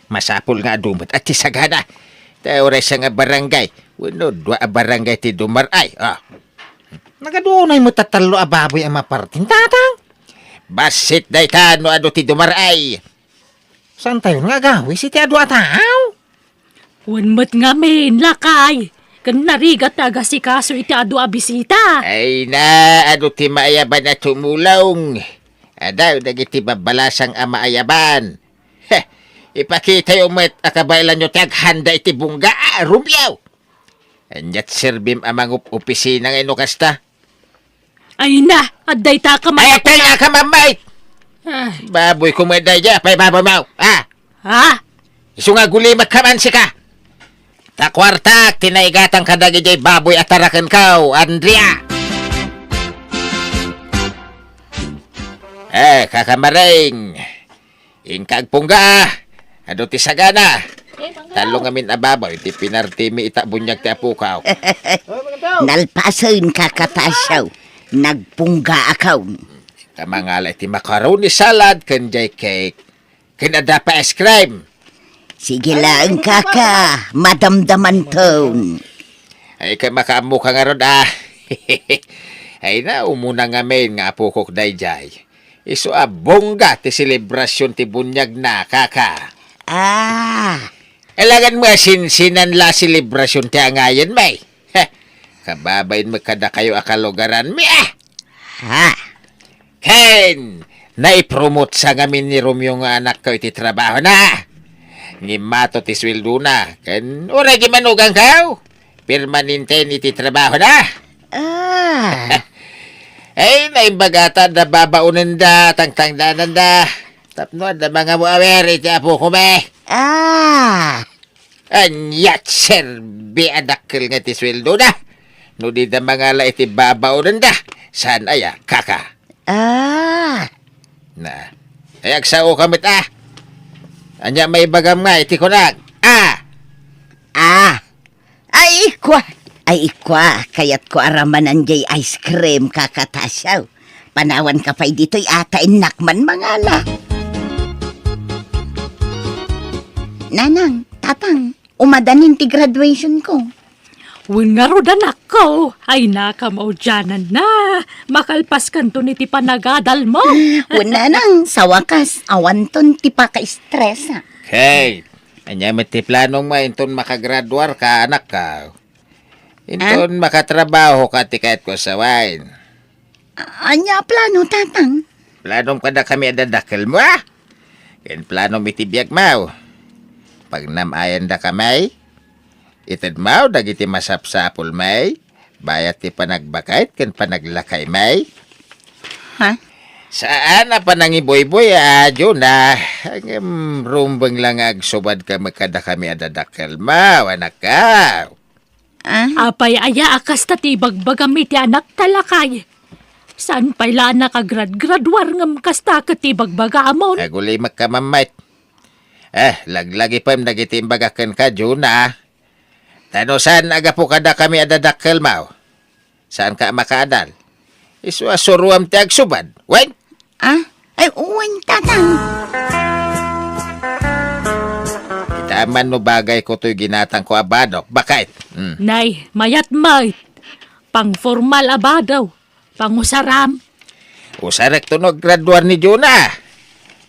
Masapul nga adu met a ti sagana. Ta uray sa nga barangay, wenno dua a barangay ti dumar-ay, a. Nagaduunay met a tallo a baboy a mapartin, tatang. Bassit dayta no adu ti dumar-ay. Saantayon nga agawis iti adu a tao? Wen met ngamin, lakay, ken narigat ti agasikaso iti adu a bisita. Ay na, adu ti maayaban a tumulong. Adaw dagiti babbalasang a maayaban. Heh, ipakitayo met a kabaelanyo ti aghanda iti bungga, a, Romeo. Aniat serbim a mangup-opisina nga ino kasta? Ay na, adda ita ka Ay, ma- apay nga ka, mamay! Ah. Baboy ko met daydiay, apay baboy mo? Ah! Ha? Isu nga agulimek ka man sika. Ta kuartak, ti naigatan kadagidiay baboy a tarakenko, Andrea. Eh, kakamaring. Inka agpungga, a. Adu ti sagana. Tallo ngamin a baboy ti pinartimi ita buniag ti apokaw. Nalpasen, Kaka Tasio. Nagpungga akon. Kamangala iti macaroni salad ken jay cake. Ken adda pay ice cream. Sige laeng, kaka, madamdamanton. Ay, ket makaammoka ngarud, a. Ay na, umuna ngamin nga apokok dayjay. Isu a bongga ti selebrasion ti buniagna, kaka. A. Alangan met a sinsinan la selebrasion ti angayenmi. Heh, kababain met kadakayo a kalugaranmi, a. Ha? Ken, naipromotsa ngamin ni Romeo nga anakko iti trabahona. Ngimmato ti sueldona, ken uray gimanuganko, permanenten iti trabahona. A. Ay, naimbagata adda babaonenda, tangtangdananda. Tapno adda mangamu-awer iti apokona. A. Ania ti serbi a dakkel nga ti sueldona? No dida mangala iti babaonenda, saan aya, kaka? A. Na, ay agsaoka met, a. Ania maibagam nga iti kunam, a? A. Ay, ikua! Ay, ikua! Kayatko a ramanan jay ice cream, kaka Tasio. Panawanka pay ditoy a ta innak man mangala. Nanang, tatang, umadanin ti graduationko. Wen ngarud, anakko, ay, nakamaudiananna. Makalpaskanton iti panagadalmo. Wen, nanang, sa wakas, awanton ti paka-stress, a. Hey, ania met ti planongmo inton makagraduarka, anakko? Inton makatrabahoka ti kayatko a sawen. A-, ania a plano, tatang? Planom kadakami a dadakkelmo, a? Ken planom iti biagmo. Pagnam-ayandakami. Itedmo dagiti masapsapulmi. Bayat ti panagbakayt ken panaglakaymi. Ha? Saan a panangibuybuy, a, Juna. Ngem rumbeng la nga agsubadka met kadakami a dadakkelmo, anakko. A? Apay aya a kasta ti ibagbagam iti anakta, lakay? Saan pay la a nakagradgraduar ngem kasta ket ti ibagbagamon? Agulimekka, Mammay. Eh, laglagipem dagiti imbagak kenka, Juna. Ta no saan a gapu kadakami a dadakkelmo, saanka a makaadal. Isu a suroam ti agsubad. Wen? A? Ay, wen, tatang. Kita man no bagayko toy ginatangko a badok, bakit? Hmm. Nay, mayat met. Pangformal a badaw. Pangusaram. Usarekto no aggraduar ni Juna.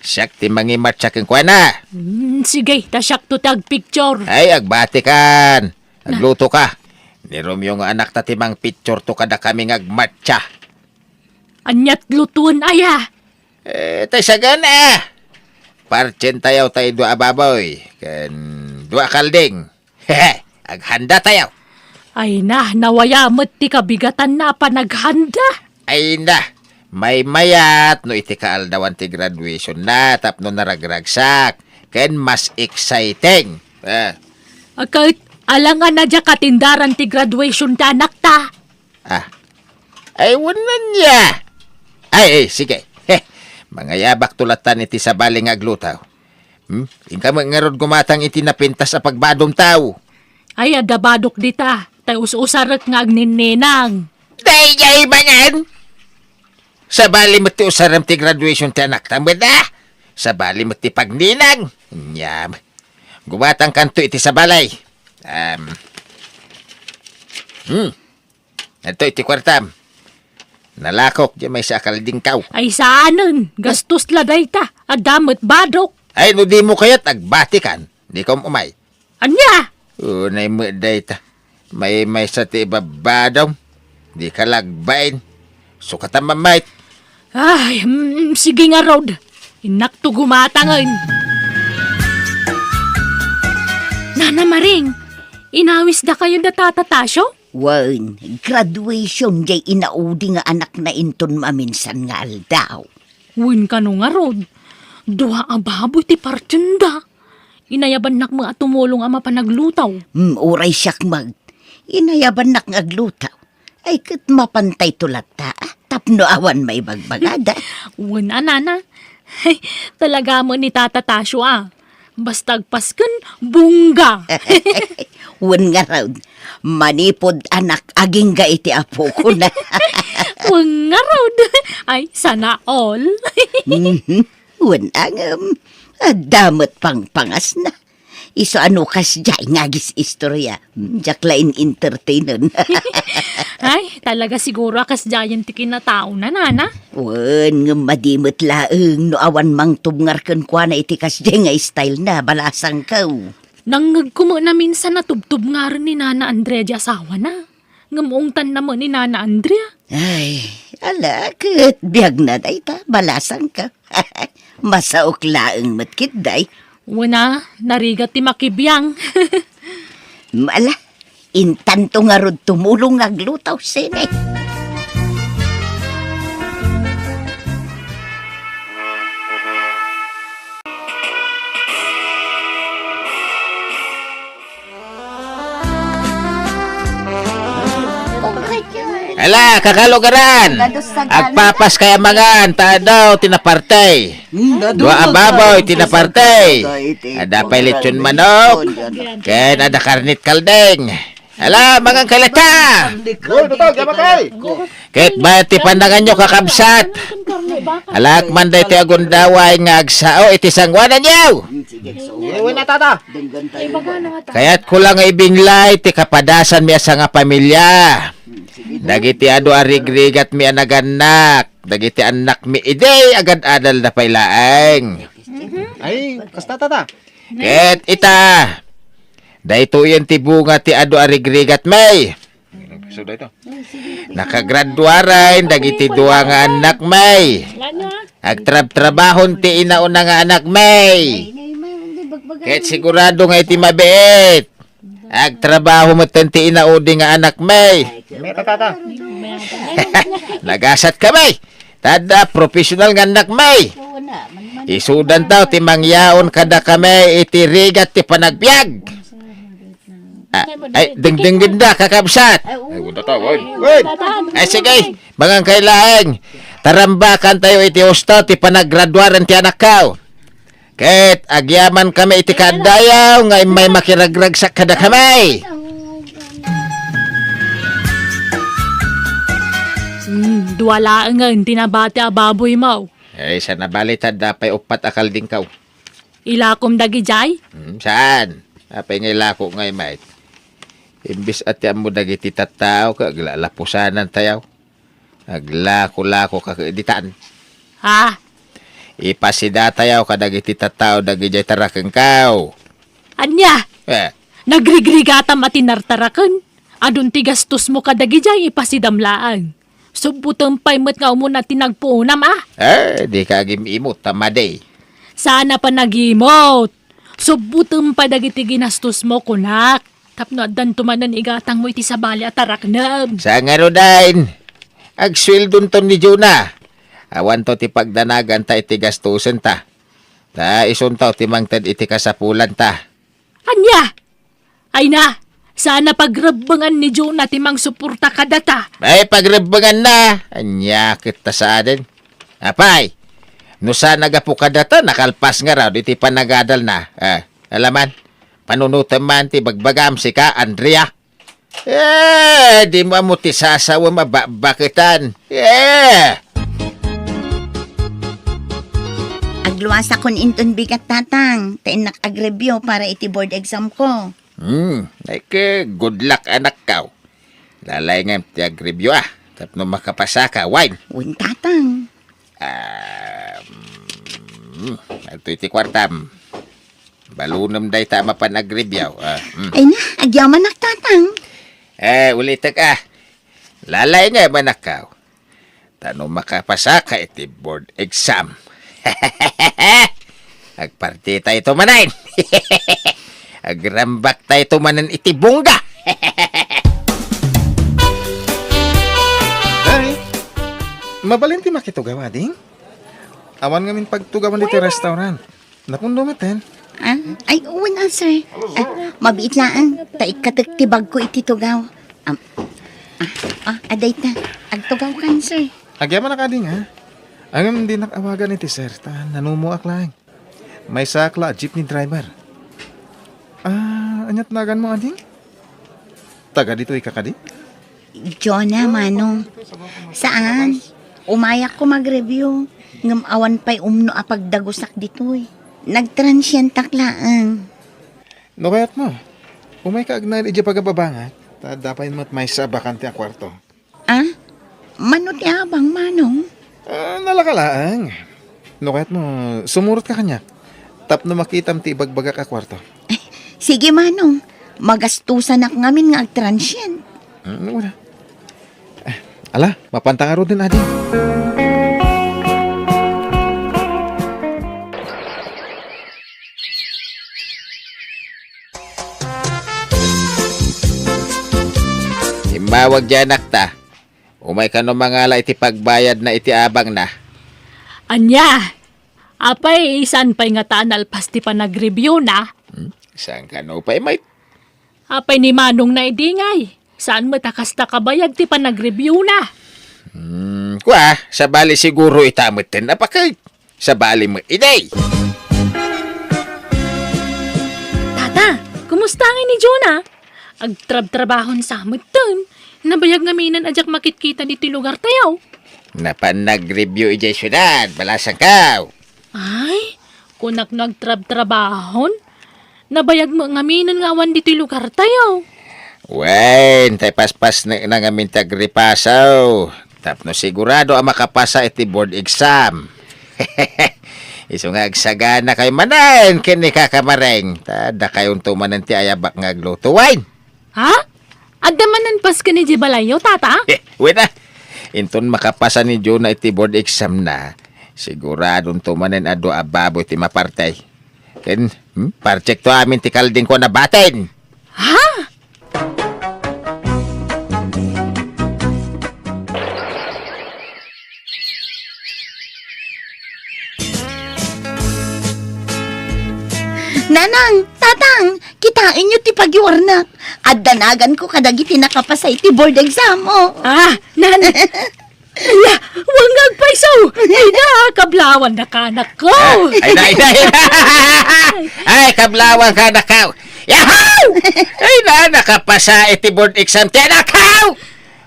Siak ti mangimatsa kenkuana. Hmm, sige, ta siakto ti agpicture. Ay, agbatikan. Aglutoka. Ni Romeo nga anakta ti mangpictureto kadakami nga agmatsa. Aniat lutoen aya? Eh, tay sagana. Partsentayo tay dua a baboy, ken dua a kalding. Hehe, aghanda tayo. Ay na, nawaya met ti kabigatanna a panaghanda. Ay na, maymayat no iti kaaldawan ti graduation na tapno naragragsak, ken mas exciting. Eh. A ket, alangan a diak atendaran ti graduation ti anakta. Ah. Ay, wen ania. Ay, ay, sige. Heh, mangayabakto lattan iti sabali nga agluto. Hmm? Inka met ngarud gumatang iti napintas a pagbadomtaw. Ay, adda badok dita. Tay us-usarek nga agninninang. Daydiay manen! Sabali met ti usarem ti graduation ti anakta, met, a? Sabali met ti pagninang. Nia. Gumatangkanto iti sabali. Um. Hmm. Adto iti kuartam. Nalakok diay maysa a kaldingkaw. Ay saanen, gastos la dayta. Adda met badok. Ay, no dimo kayat, agbatikan. Dikom umay. Ania? Unay met dayta. Maymaysa ti ibabadom. Dika lagbain. Sukatan, Mammay. Ay, mm, sige ngarud. Innakto gumatangen. Nana Maring, inawisdakayo da Tata Tasio? Wen, graduation diay inaudi nga anakna inton maminsan nga aldaw. Wen kano ngarud, dua a baboy ti partienda. Inayabannak met a tumulong a mapan agluto. Hmm, uray siak met. Inayabannak nga agluto. Ay, ket mapantayto latta, a, tapno awan maibagbagada. Wen a, nana. Ay, talaga met ni Tata Tasio, a. Basta agpasken, bongga. Wen ngarud, manipud anak agingga iti apokona. Wen ngarud. Ay, sana all. Mhm. Wen, angem. Adda met pangpangasna. Isu a no kasdiay nga agis-istorya. Hmm, diak la in-entertainen. Ay, talaga siguro a kasdiayen ti kinataona, nana. Wen, ngem madi met laeng no awan mangtubngar kenkuana iti kasdiay nga style na, balasangko. Nangngegko met a minsan a tubtubngaren ni Nana Andrea ti asawana. Ngem ungtanna met ni Nana Andrea. Ay, ala, ket biagna dayta, balasangko. Masaok laeng met ketdi. Wen a, narigat ti makibiang. Ala, intanto ngarud tumulong nga agluto, sine? Ala, kakalugaran! Agpapas kay amangan, ta adu ti napartay. Dua a baboy ti napartay. Ada pay lechon manok. Ken ada karnit kaldeng. Ala, mangan kay latta! Ket bayat ti pananganyo, kakabsat. Alaak man daytoy a gundaway nga agsao iti sangoananyo. Kayatko la nga ibinlay ti kapadasanmi a sangapamilia. Dagiti adu a rigrigatmi a nagannak, dagiti annakmi idi agad-adalda pay laeng. Ay, kasta, tata. Ket ita, daytoyen ti bunga ti adu a rigrigatmi. Nakagraduaren dagiti dua nga annakmi. Agtrabtrabahon ti inauna nga anakmi. Ket sigurado nga iti mabiit, agtrabaho metten ti inaudi nga anakmi. Meta, tata. Nagasat kami. Tada professional nga annakmi. Isudantaw ti mangyaon kadakami iti rigat ti panagbiag. Ah, ay, dengdenggen da, kakabsat. Ay, wen, tata, wen. Wen. Ay, sige, mangan kay laeng. Tarambakantayo iti husto ti panagraduaren ti anakko. Ket agyamankami iti kaaddayaw nga immay makiragragsak kadakami. Hmm, dua laengen ti nabati a baboymo. Ay, sa nabali ta adda pay uppat a kaldingko. Ilakom dagidiay? Hmm, saan? Apay nga ilako ngay met? Imbes a ti ammo dagiti tattao, ket aglalapusanantayo. Aglako-lako ka ket ditan. Ha? Ipasidatayo kadagiti tattao dagidiay tarakengko. Ania? Eh. Nagrigrigatam a ti nartaraken? Adun ti gastosmo kadagidiay, ipasidam laeng. Subbotem pay met nga umuna ti nagpuonam, a? Eh, dika agim-imot ta madi. Saan a panagimot. Subbotem pay dagiti ginastosmo, kunak. Tapno addanto manen igatangmo iti sabali a taraknem. Sa ngaruden, agsueldonto ni Jonah. Awanto ti pagdanaganta iti gastosenta. Ta isunto ti mangted iti kasapulanta. Ania? Ay na, saan a pagrebbengan ni Jonah ti mangsuporta kadata. Ay, pagrebbenganna. Ania ket ta saanen? Apay, no saan a gapu kadata, nakalpas ngarud iti panagadalna. Ah, alaman, panunotem man ti bagbagam, sika, Andrea. Eh, dimo ammo ti sasawem a bakbaketan. Eh! Agluasakon inton bigat, tatang, ta innak agreview para iti board exam ko. Hmm, ay ke, good luck, anakko. Lalaingem ti agreview, a, tapno makapasaka, wen. Wen, tatang. Ah, mm, adtoy ti kuartam. Balunem dayta a mapan agreview, a, mm. Ay na, agyamanak, tatang. Eh, ulitek, a. Lalaingem, anakko. Ta no makapasaka iti board exam, agpartitayto manen. Agrambaktayo manen iti bongga. Ay, mabalin ti makitugaw, ading? Awan ngamin pagtugawan iti restaurant. Napundo metten. Ah, ay, wen a, sir. Ah, mabiit laeng, ta ikkatek ti bagko iti tugaw. Am, ah, ah, adayta. Agtugawkan, sir. Agyamanak, ading, a. Ngem dinak awagan iti sir, ta nanumoak laeng. Maysaak la a jeepney driver. Ah, aniat naganmo, ading? Taga ditoy ka kadi? Jonah, manong. Saan? Umayak ko mag-review, ngem awan pay umno a pagdagusak ditoy. Nagtransientak laeng. No kayatmo, umayka agnaed idiay pagababangak, ta adda pay met maysa a bakante a kuarto. Ah? Mano ti abang, Manong? Ah, nalaka laeng. No kayatmo, sumurotka kaniak. Tapno makitam ti ibagbagak a kuarto. Sige, Manong. Magastusanak ngamin nga agtransient. Hmm, wala. Eh, ala, mapanta ngaruden, ading. Immawag diay anakta. Umay kano mangala iti pagbayadna iti abangna. Ania? Apay, saan pay ngata a nalpas ti panagreviewna? Hmm? Saan kano pay, mait? Apay ni Manongna idi ngay? Saan met a kasta kabayag ti panagreviewna? Hmm, kua, sabali siguro ita metten a paket. Sabali met idi. Tata, kumusta ngay ni Jonah? Agtrabtrabahon sa metten. Nabayag ngamin a diak makitkita ditoy lugartayo. Napan nag-review idiay siudad, balasangko. Ay, kunak no agtrabtrabahon? Nabayag met ngamin nga awan ditoy lugartayo. Wen, tay paspasnekna ngamin ti agripasaw. Tapno sigurado a makapasa iti board exam. Isu nga agsaganakayo manen ken ni Kaka Mareng, ta dakayo unto manen ti ayabak nga agluto, wen. Ha? Adda manen pasken idiay balayyo, Tata? Eh, wen a. Inton makapasa ni Jonah iti board exam na, sigurado unto manen a dua a baboy ti maparti. Ken, hmm, partekto amin ti kaldingko a nabatin. Ha? Nanang, Tatang, kitaenyo ti pagiwarnak. Adda naganko kadagiti nakapasa iti board exam, oh. Ah, nan-, Ala, wen nga agpayso! Ay na, kablawannaka, anakko! Ah, ay na, ay na, ay na! Ay, kablawannaka, anakko! Yahoo! Ay na, nakapasa iti board exam ti anakko!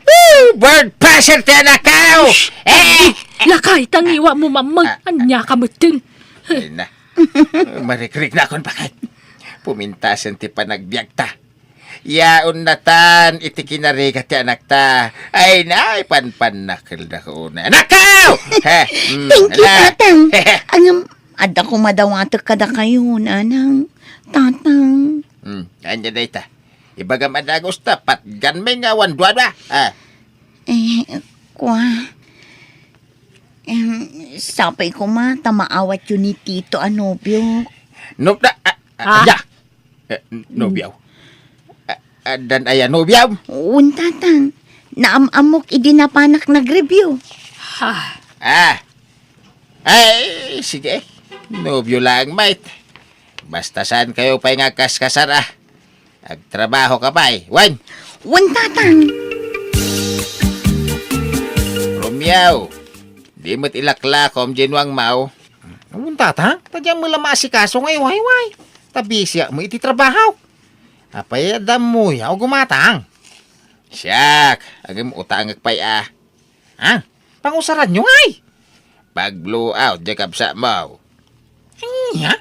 Woo! Board passer ti anakko! Eh! Lakay, tangiwa mo, mamang. Ah. Ania ka metten. Ay na. Marikriknakon, bakit? Pumintasen ti panagbiagta. Yaon natan iti kinarigat ti anakta. Ay, naay panpannakel da ko una. Anakko! He, mm, Thank you, ala. Tatang. Ngem, adda koma dawatek kadakayo, Nanang, Tatang. Hmm, ania dayta? Ibagam a dagus ta, patganmi nga awan duadua. Ah. Eh, kua. Em, sapay koma ta maawatyo ni Tito a nobio. No, da, ah, ah, Ah? Aya. Eh, n-, nobio. A-, addan aya nobio? Wen, Tatang. Naam-ammok idi napanak nag-review. Ha. Ah. Ay, sige. Nobio laeng, mait. Basta saankayo pay nga agkaskasar, ah. Agtrabahoka pay, wen? Wen, Tatang. Romeo, di met ilaklakom diay nuangmo. Wen, Tatang, ta diak met la maasikaso nga iwayway. Ta bisiak met iti trabaho. Apay, adda ammoyo a gumatang? Siak, agim utangek pay a. Ha? Pangusaranyo ngay? Pag-blow out diay kabsatmo. Ania?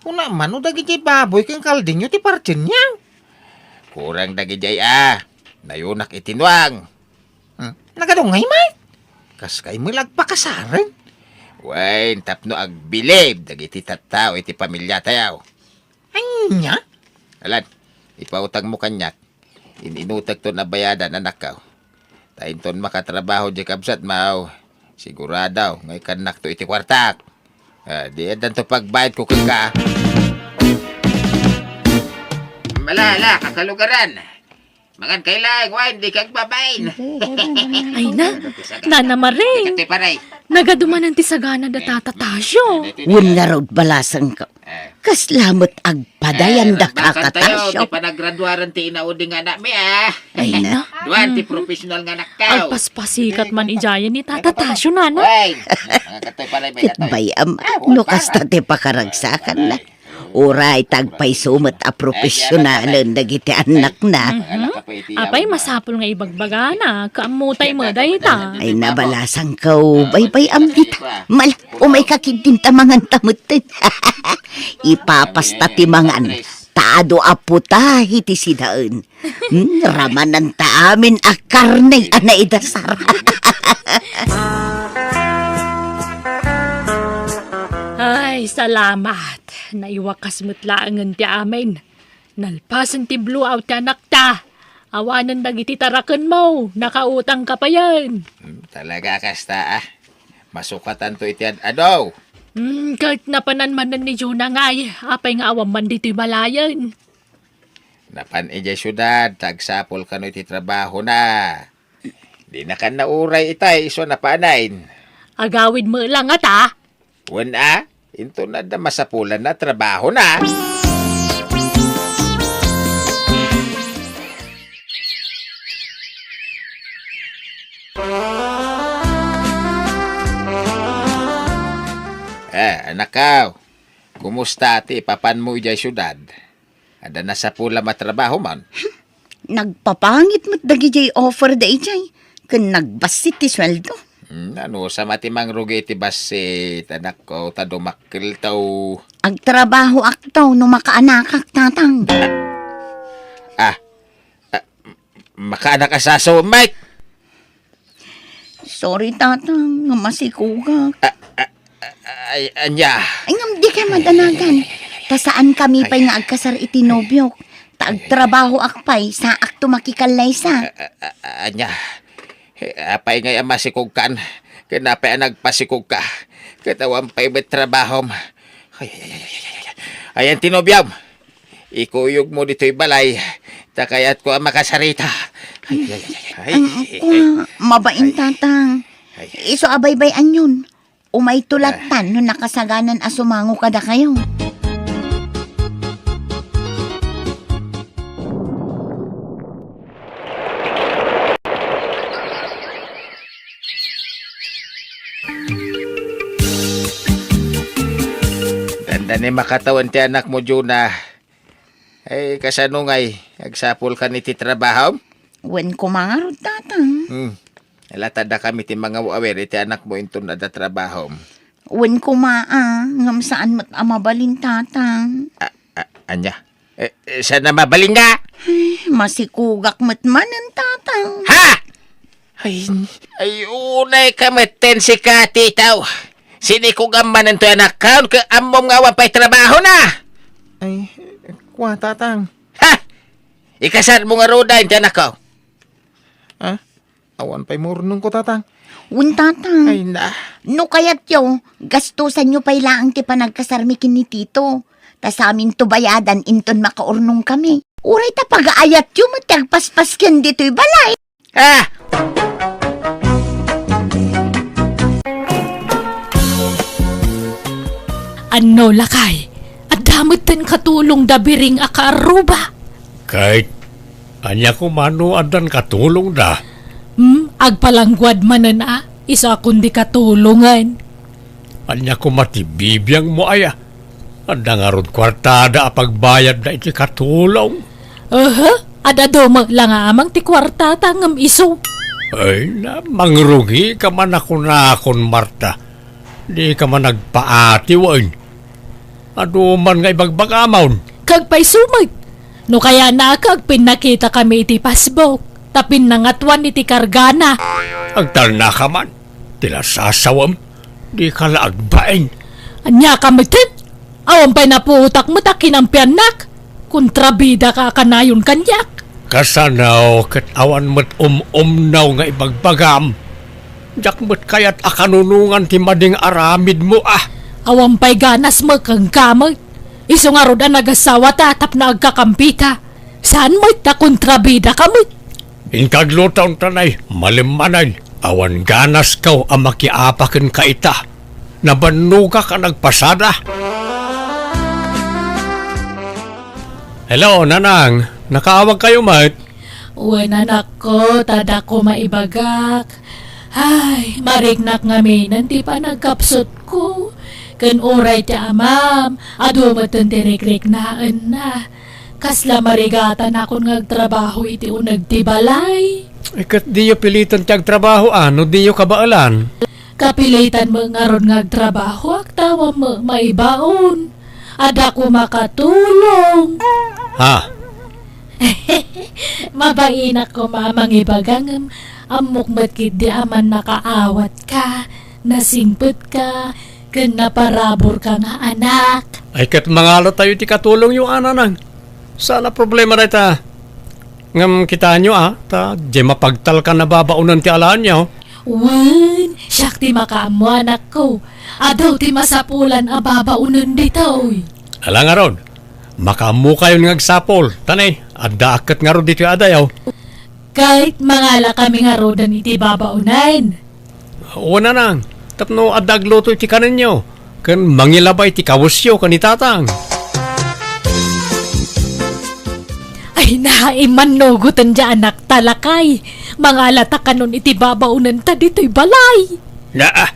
Kuna man no dagidiay baboy ken kaldingyo ti partienyo? Kurang dagidiay a. Nayunak iti nuang. Hmm? Nagadungay met? Kaskay met la agpakasaren? Wen, tapno agbilib dagiti tattao iti pamiliatayo. Ania? Alan, ipautangmo kaniak. In-inutekton a bayadan, anakko. Ta inton makatrabaho diay kabsatmo, sigurado nga ikannakto iti kuartak. Ah, di addanto pagbayadko kenka. Ala, ala, kakalugaran. Mangan kay laeng, wen, dika agbabain. Ay na, Nana Maring. Dika ti paray. Nagadumanan ti sagana da Tata Tasio. Wen ngarud, balasangko. Eh. Kasla met agpadayan Eh, da nagbakan tayo, Kaka Tasio. Ti panagraduaran ti inaudi nga anakmi, ah. Ay na. Duan ti professional nga anaktaw. Agpaspasikat man idiayen ni Tata Tasio, Nana. Wen, mga katoy paray, may Ket katoy. Bay-am, Ah, no wala. Kasta ti pakaragsakan na. Uray ta agpayso met a profesionalen dagiti annakna. Mhm. Apay, masapul nga ibagbagana, kaammo tay met dayta. Ay, nabalasangko, baybay-am dita. Mala, umayka ketdin ta manganta metten. Ipapasta ti mangan, ta adu a putahi ti sidaen. Hmm, ramananta amin a karne a naidasar. Ay, salamat. Naiwakas met laengen ti amin. Nalpasen ti blowout ti anakta. Awanen dagiti tarakenmo, nakautangka payen. Hmm, talaga kasta, ah. Masukatanto iti ad-adu. Hmm, ket napanan manen ni Jonah ngay, apay nga awan man ditoy balayen? Napan idiay siudad, ta agsapul kano iti trabahona. Dinakan nauray itay isu a napanen. Agawid met la ngata? Wen a, inton adda masapulanna a trabahona. Eh, anakko, kumusta ti ipapanmo idiay siudad? Adda nasapulam a trabaho man? Nagpapangit met dagidiay offer daydiay, ken nagbassit ti sueldo. Hmm, anusam a ti mangrugi iti bassit, anakko, ta dumakkelto. Agtrabahoakto no makaanakak, tatang. Ah, ah, makaanak a saso, Mike? Sorry, tatang, nga masikugak. Ah, ah, ah, ay, ania? Ay, ngem dikay madanagan. Ta saankami pay nga agkasar iti nobiok. Ta agtrabahoak pay, saakto makikallaysa. Ah, ah, ah, ania? Eh, apay ngay a masikugkan? Ken apay a nagpasikugka? Ket awan pay met trabahom. Ay, ay, ay, ay, ay, ay. Ayan ti nobiom. Ikuyogmo ditoy balay, ta kayatko a makasarita. Ay, ay, ay, ay, ay. Ang, ah, mabain, tatang. Ay. Isu a baybay-anyon. Umayto lattan no nakasaganan a sumango kadakayo. Dandani makatawen ti anakmo, Jonah. Ay, kasano ngay? Agsapulkan iti trabahom? Wen koma ngarud, tatang. Hmm. Ala, ta dakami ti mangaw-awir iti anakmo inton adda trabahom. Wen koma, a, ngem saan met a mabalin, tatang. A, a, ania? Eh, eh, saan a mabalin nga? Ay, masikugak met manen, tatang. Ha? Ay, ay, unay ka metten sika, titaw. Sinikugam manen toy anakkaon, ket ammom nga awan pay trabahona. Ay, kua, tatang. Ha? Ikasarmo ngaruden ti anakko? Ha? Awan pay maurnongko, tatang. Wen, tatang. Ay, na. No kayatyo, gastosanyo pay laeng ti panagkasarmi ken ni Tito. Ta saminto bayadan inton makaurnongkami. Uray ta pagaayatyo met ti agpaspas ken ditoy balay. Ah! Anno, lakay, adda metten katulongda biring a kaarruba? Ket ania koma no addan katulongda? Hmm, agpalangguad manen a, isu a kundi katulongen. Ania koma ti bibiangmo aya? Adda ngarud kuartada a pagbayadda iti katulong? Aha, ad-adu met la nga amang ti kuartata ngem isu. Ay na, mangrugika man a kunakon, Marta. Dika man agpaati wen. Adu man nga ibagbagamon. Kagpayso met. No kayatna, agpinnakitakami iti Facebook, ta pinnangatoan iti kargana. Agtalnaka man. Ti lasasawem, dika la agbain. Aniaka metten? Awan pay napuotak met a kinampiannak. Kontrabidaka a kanayon kaniak. Kasano ket awan met um-umnaw nga ibagbagam? Diak met kayat a kanunongan ti madi nga aramidmo a. Awan pay ganasmo kenka met. Isu ngarud a nagasawata tapno agkakampita. Saan met ta kontrabidaka met. Inka agluton, tanay, malem manen, awan ganasko a makiapa kenka ita. Nabannogak a nagpasada. Hello, Nanang. Nakaawagkayo met? Wen, anakko, ta adda koma ibagak. Ay, mariknak ngaminen ti panagkapsutko. Ken uray ti amam, adu met ti rikriknaenna. Kasla marigatanakon nga agtrabaho iti uneg ti balay. Eh, ket diyo pilitan ti agtrabaho, a, no diyo kabaelan? Kapilitan met ngarud nga agtrabahoak, ta awan met maibaon. Adda koma katulong. Ha? Mabainak koma a mangibaga ngem ammok met ketdi a mannakaawatka, nasingpetka, ken naparaburka nga anak. Ay, ket mangalatayo ti katulongyo, a, nanang. Saan a problema dayta. Ngem kitaenyo, a, ta diay mapagtalkan a babaonen ti alaenyo. Wen, siak ti makaammo, anakko. Adu ti masapulan a babaonen ditoy. Ala ngarud, makaammokayon nga agsapul, ta ne, addaak ket ngarud ditoy adayo. Ket mangalakami ngaruden iti babaonen. Wen, nanang, tapno adda agluto iti kanenyo, ken mangilaba iti kawesyo ken ni tatang. Ay, naimmannugoten diay anakta, lakay. Mangalata kanon iti babaonenta ditoy balay. Naa,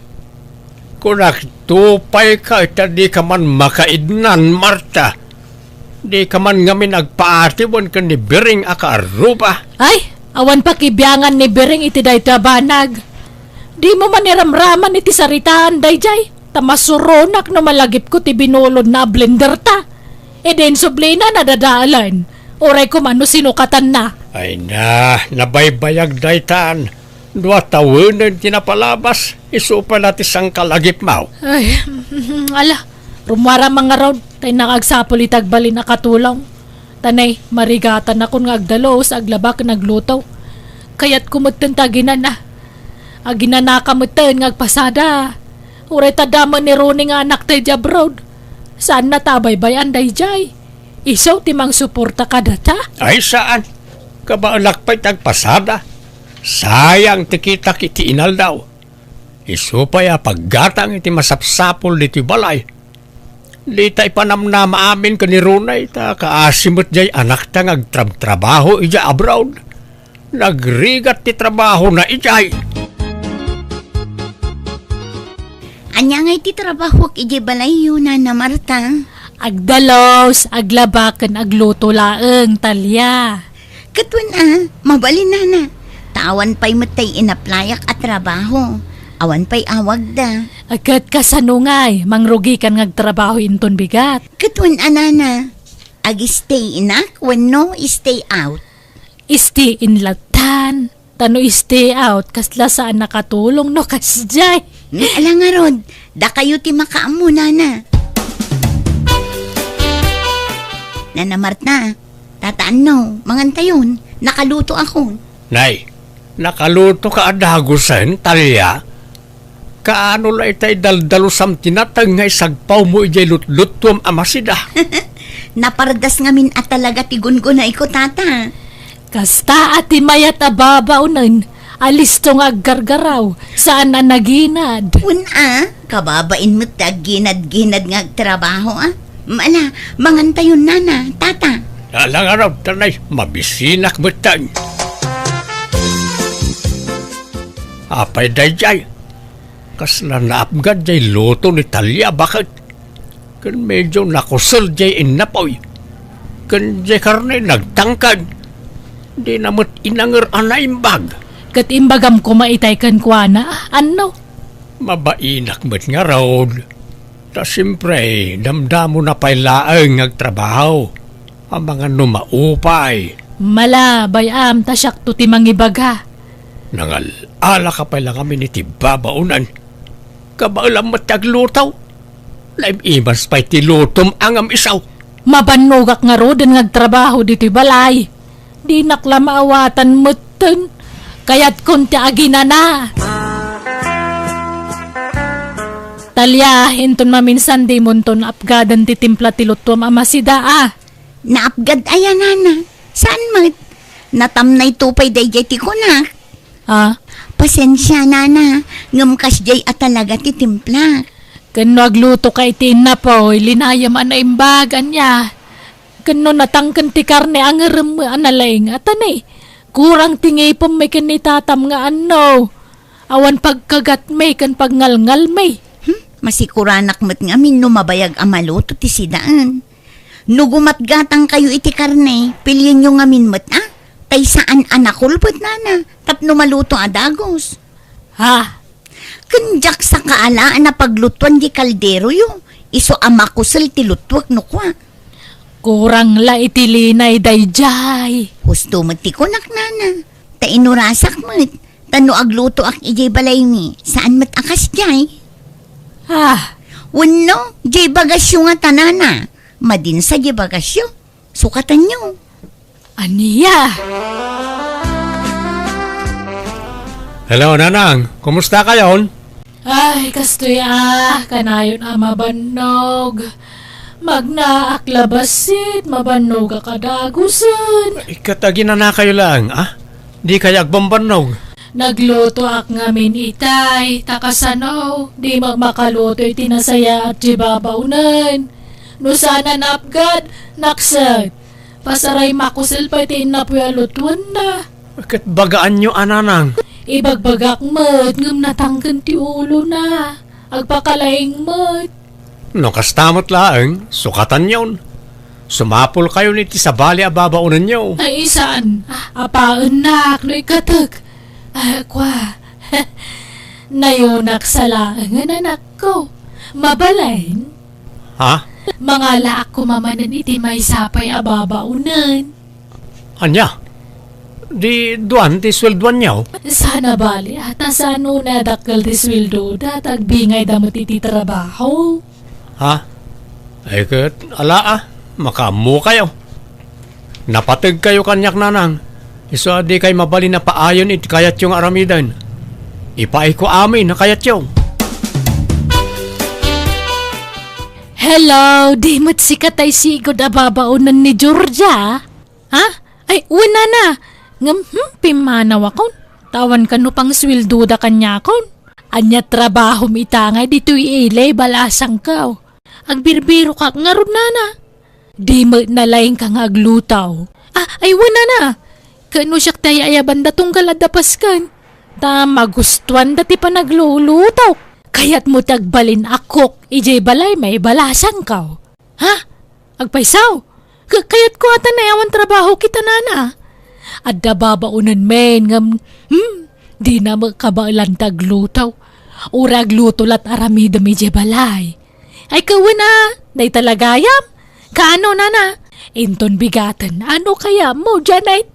kunak, tupayka ita, dika man makaidnan, Marta. Dika man ngamin agpaatiwen ken ni Biring a kaarruba. Ay, awan pakibiangan ni Biring iti daytoy a banag. Dimo man iramraman iti saritaan daydiay, ta masuronak no malagipko ti binulodna a blenderta. Idi insublina, nadadalan. Uray koma no sinukatanna. Ay na, nabaybayag daytan. Dua tawenen ti napalabas, isu pay la ti sangkalagipmaw. Ay, ala, rummuaram man ngarud, ta innak agsapul iti agbalin a katulong. Ta ne, marigatanakon nga agdalus, aglaba ken agluto. Kayatko metten ti aginana. Aginanaka metten nga agpasada. Uray ta adda met ni Ronnie nga anakta idiay abroad. Saanna ta abaybay-an daydiay. Isu ti mangsuporta kadata? Ay, saan. Kabaelak pay ti agpasada. Sayang ti kitak iti inaldaw. Isu pay a paggatang iti masapsapul ditoy balay. Dita ipanamnama amin ken ni Ronnie ta kaasi met diay anakta nga agtrabtrabaho idiay abroad. Nagrigat ti trabahona idiay. Ania ngay ti trabahoak idiay balayyo, Nana Marta? Agdalus, aglaba, ken agluto laeng, Talia. Ket wen a, mabalin, Nana. Ta awan pay met tay inaplayak a trabaho. Awan pay awagda. A, ket kasano ngay, mangrugikan nga agtrabaho inton bigat? Ket wen a, Nana. Ag-stay-inak wenno stay out? Stay in lattan. Ta no stay out, kasla saan a katulong no kasdiay. Ala ngarud, dakayo ti makaammo, Nana. Nana Marta, Tata Anno, mangantayon, nakalutoakon. Nay, nakalutoka a dagusen, Talia? Kaano la itay daldalusam ti nateng nga isagpawmo idiay lutluttuam a masida? Napardas ngamin a talaga ti gungunayko, Tata. Kasta a ti mayat a babaonen, alisto nga aggargaraw, saan a naginad. Wen a, kababain met ti agginad-ginad nga agtrabaho, a. Ala, mangantayon, Nana, Tata. Ala ngarud, tanay, mabisinak metten. Apay daydiay? Kasla naapgad jay luto ni Talia, baket. Ken medio nakusel jay innapoy. Ken jay karne nagtangkad. Dina met inanger a naimbag. Ket imbagam koma itay kenkuana, Anno? Mabainak met ngarud. Ta siempre, damdamona pay laeng nga agtrabaho. Amangan no maupay. Ala, bay-am, ta siakto ti mangibaga. Nangal-alaka pay la ngamin iti babaonen. Kabaelam met ti agluto. Naim-imas pay ti lutom a ngem isu. Mabannogak ngaruden nga agtrabaho ditoy balay. Dinak la maawatan metten. Kayatkon ti aginana. Talia, inton maminsan dimonton apgaden ti timpla ti lutom a masida, a. Naapgad aya, Nana? Saan met? Natamnayto pay daydiay ti kunak. Ah? Pasensia, Nana, ngem kasdiay a talaga ti timplak. Ken no aglutoka iti innapoy, linayem a naimbag, ania? Ken no natangken ti karne a ngerem a nalaing, a tani, kurang ti ngipem mi ken ni tatam nga anno. Awan pagkagatmi ken pagngalngalmi. Hmm? Masikuranak met ngamin no mabayag a maluto ti sidaen. No gumatgatangkayo iti karne, pilienyo ngamin met, a? Tay saan a nakulbet, nana, tapno maluto a dagus. Ha? Ken diak sakaalaen a paglutuan di kalderoyo, isu a makusel ti lutuek no kua. Kurang la iti linay daydiay. Husto met ti kunak, nana. Ta inurasak met. Ta no aglutoak idiay balaymi, saan met a kasdiay. Ah. Wenno, diay bagasyo ngata, nana. Madinsa diay bagasyo. Sukatanyo. Ania? Hello, Nanang. Kumusta kayon? Ay, kastoy a, kanayon a mabannog. Magnaak la bassit, mabannogak a dagusen. Ket aginanakayo laeng, a? Dikay agbambannog. Naglutoak ngamin itay, ta kasano, di met makaluto iti nasayaat ti babaonen. No saan a napgad, nakset. Pasaray makusel pay ti innapoy a lutuenna. Ket bagaanyo a, Nanang? Ibagbagak met ngem natangken ti ulona. Agpakalaing met. No kasta met laeng, sukatanyon. Sumapulkayon iti sabali a babaonenyo. Ay, saan? Apaennak no ikkatek. Ah, kua. Nayonak sa laengen, anakko. Mabalin? Ha? Mangalaak koma manen iti maysa pay a babaonen. Ania? Di duan ti sueldoanyo? Saan a bali, a, ta saan unay a dakkel ti sueldoda, ta agbingayda met iti trabaho. Ha? Ay ket, ala a, makaammokayo. Napategkayo kaniak, Nanang. Isu a dikay mabalin a paayen iti kayatyo nga aramiden. Ipaayko amin a kayatyo. Hello, di met sika tay sigud a babaonen ni Georgia? Ha? Ay, wen, nana. Ngem, hmm, pimmanawakon. Ta awan kano pangsueldoda kaniakon. Ania trabahom ita ngay ditoy ili, balasangko? Agbirbirokak ngarud, nana. Di met nalaingka nga agluto. Ah, ay, wen, nana. Ket no siak ti ay-ayabanda tunggal adda pasken. Ta magustuanda ti panaglulutok. Kayatmo ti agbalin a cook idiay balaymi, balasangko? Ha? Agpayso? Ka-, kayatko a ta nay awan trabaho kita, nana. Adda babaonen men ngem, hmm, dina met kabaelan ti agluto. Uray agluto lat aramidem idiay balay. Ay, kawen a, dayta la gayam. Kaano, nana? Inton bigaten, ano kayatmo, Janet?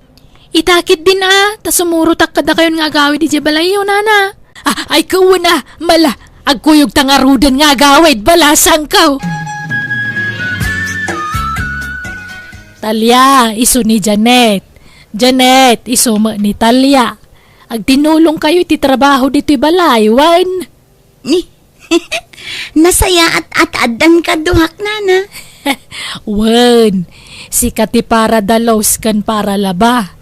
Ita ketdin a, ta sumurotak kadakayon nga agawid idiay balayyo, nana. Ah, ay, kawen a, mala, agkuyogta ngaruden nga agawid, balasangko. Talia, isu ni Janet. Janet, isu met ni Talia. Agtinulongkayo iti trabaho ditoy balay, wen? Ni, nasayaat a ta addan kaduak, nana. Wen, sika ti para dalos ken para laba.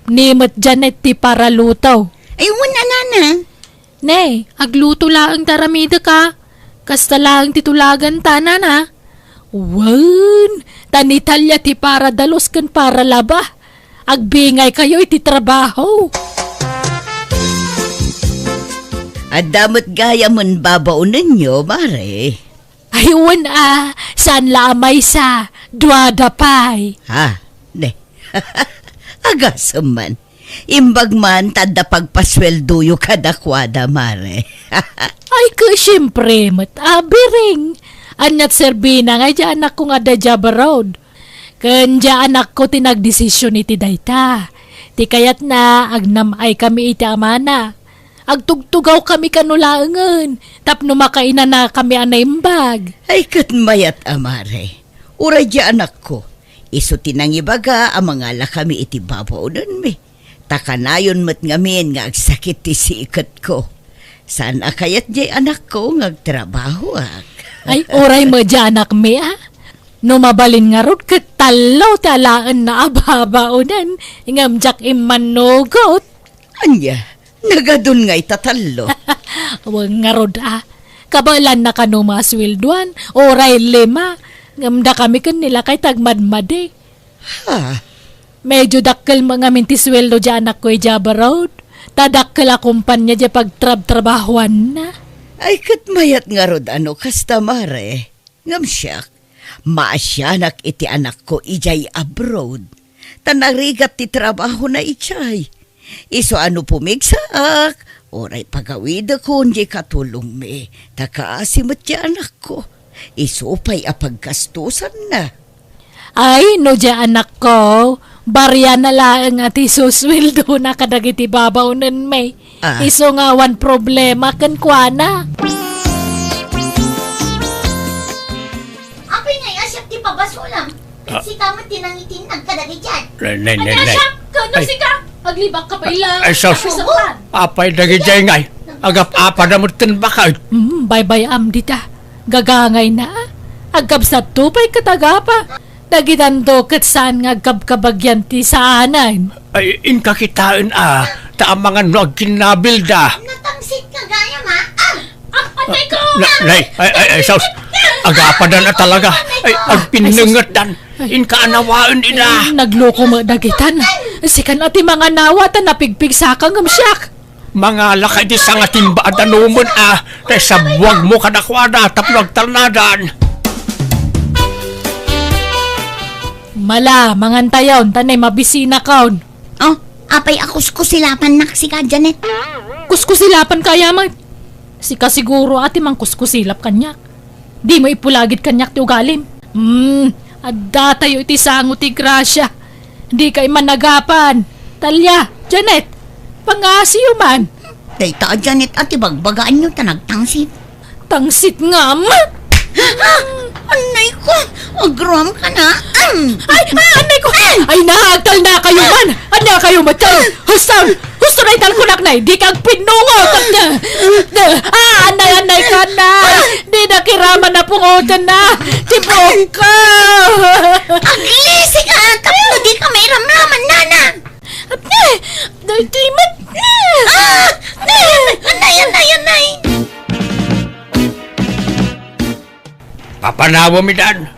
Ni met Janet ti para luto. Ay, wen a, nana. Ne, agluto laeng ti aramidek a. Kasta laeng ti tulaganta, nana. Wen, ta ni Talia ti para dalos ken para laba. Agbingaykayo iti trabaho. Adda met gayamen babaonenyo, mare. Ay, wen a, saan la a maysa, duada pay. Ha? Ne. Agasem man. Imbag man ta adda pagpasueldoyo kadakuada, mare. Ay, ket siempre met, abiring. Aniat serbina nga diay anakko nga adda idiay abroad. Ken diay anakko ti nagdesisyon iti dayta. Ti kayatna, agnam-aykami iti amana. Agtugtugawkami kano laengen, tapno makainanakami a naimbag. Ay, ket mayat a, mare. Uray diay anakko, isu ti nangibaga a mangalakami iti babaonenmi. Ta kanayon met ngamin nga agsakit ti siketko. Saan a kayat diay anakko nga agtrabahoak. Ay, uray met diay anakmi, a. No mabalin ngarud ket tallo ti alaenna a babaonen, ngem diak immannugot. Ania, nagadun ngay ta tallo? Wen ngarud a. Kabaelanna kano masueldoan, uray lima. Ngem dakami ken ni lakay ti agmadmadi. Ha? Medyo dakkel met ngamin ti sueldo diay anakko idiay abroad. Ta dakkel a kompania diay pagtrabtrabahoanna. Ay, ket mayat ngarud a no kasta, mare. Ngem siak, maasianak iti anakko idiay abroad. Ta narigat ti trabahona idiay. Isu a no pumigsaak, uray pagawidekon diay katulongmi, ta kaasi met ti anakko. Isu pay a paggastosanna. Ay, no diay anakko, bariana laeng a ti susueldona kadagiti babaonenmi. Ah. Isu nga awan problema kenkuana. Apay nga, siak ti pabasolam. Ah. Sika met ti nangitinnag kadagiti diay. Nay, nay, nay, nay. Ania siak? Kano sika? Aglibak ka pay la. Ay, sus. Apay dagiti diay ngay. Agap-apada met ken bakay. Hmm, baybay-am dita. Gagangayna. Agkabsatto pay ket agapa. Dagitanto ket saan nga agkabkabagian ti saanen. Ay, inka kitaen a, ta amangan no agkinnabilda. Natangsit ka gayam, a? Ah! Ah, atay ko! Na, nay, ay, ay, ay, sus. Agapadan a talaga. Ay, agpinnengetdan. Inka anawaen ida. Ay, nagloko met dagitan. Sikan a ti manganawa ta napigpigsaka ngem siak. Mangala ka iti sangatimba a danumen a, ta isabbuagmo kadakuada tapno agtalnadan. Mala, mangantayon, ta nay mabisinakon. Oh, apay a kuskusilapannak sika, Janet? Kuskusilapan ka, yaman. Sika siguro a ti mangkuskusilap kaniak. Dimo ipulagid kaniak ti ugalim. Hmm, addatayo iti sango ti grasia. Dikay managapan. Talia, Janet, pangasiyo man. Dayta a Janet a ti bagbagaanyo ta nagtangsit. Tangsit ngam? Ah! Annay ko! Agraam ka na! Am! Ay! Ah, annay ko! Ay, nagtalna kayo man! Ania kayo met kayo? Husto! Husto na italkunak na, di ka agpinnungot! Ah, annay, annay ka na! Di na kiraman a pungotan na! Tibok ka! Aglisi ka! Tapno di ka mairamraman, nana! Apne! Daytoy met! Ah! Annay, annay, annay! Papanawem idan.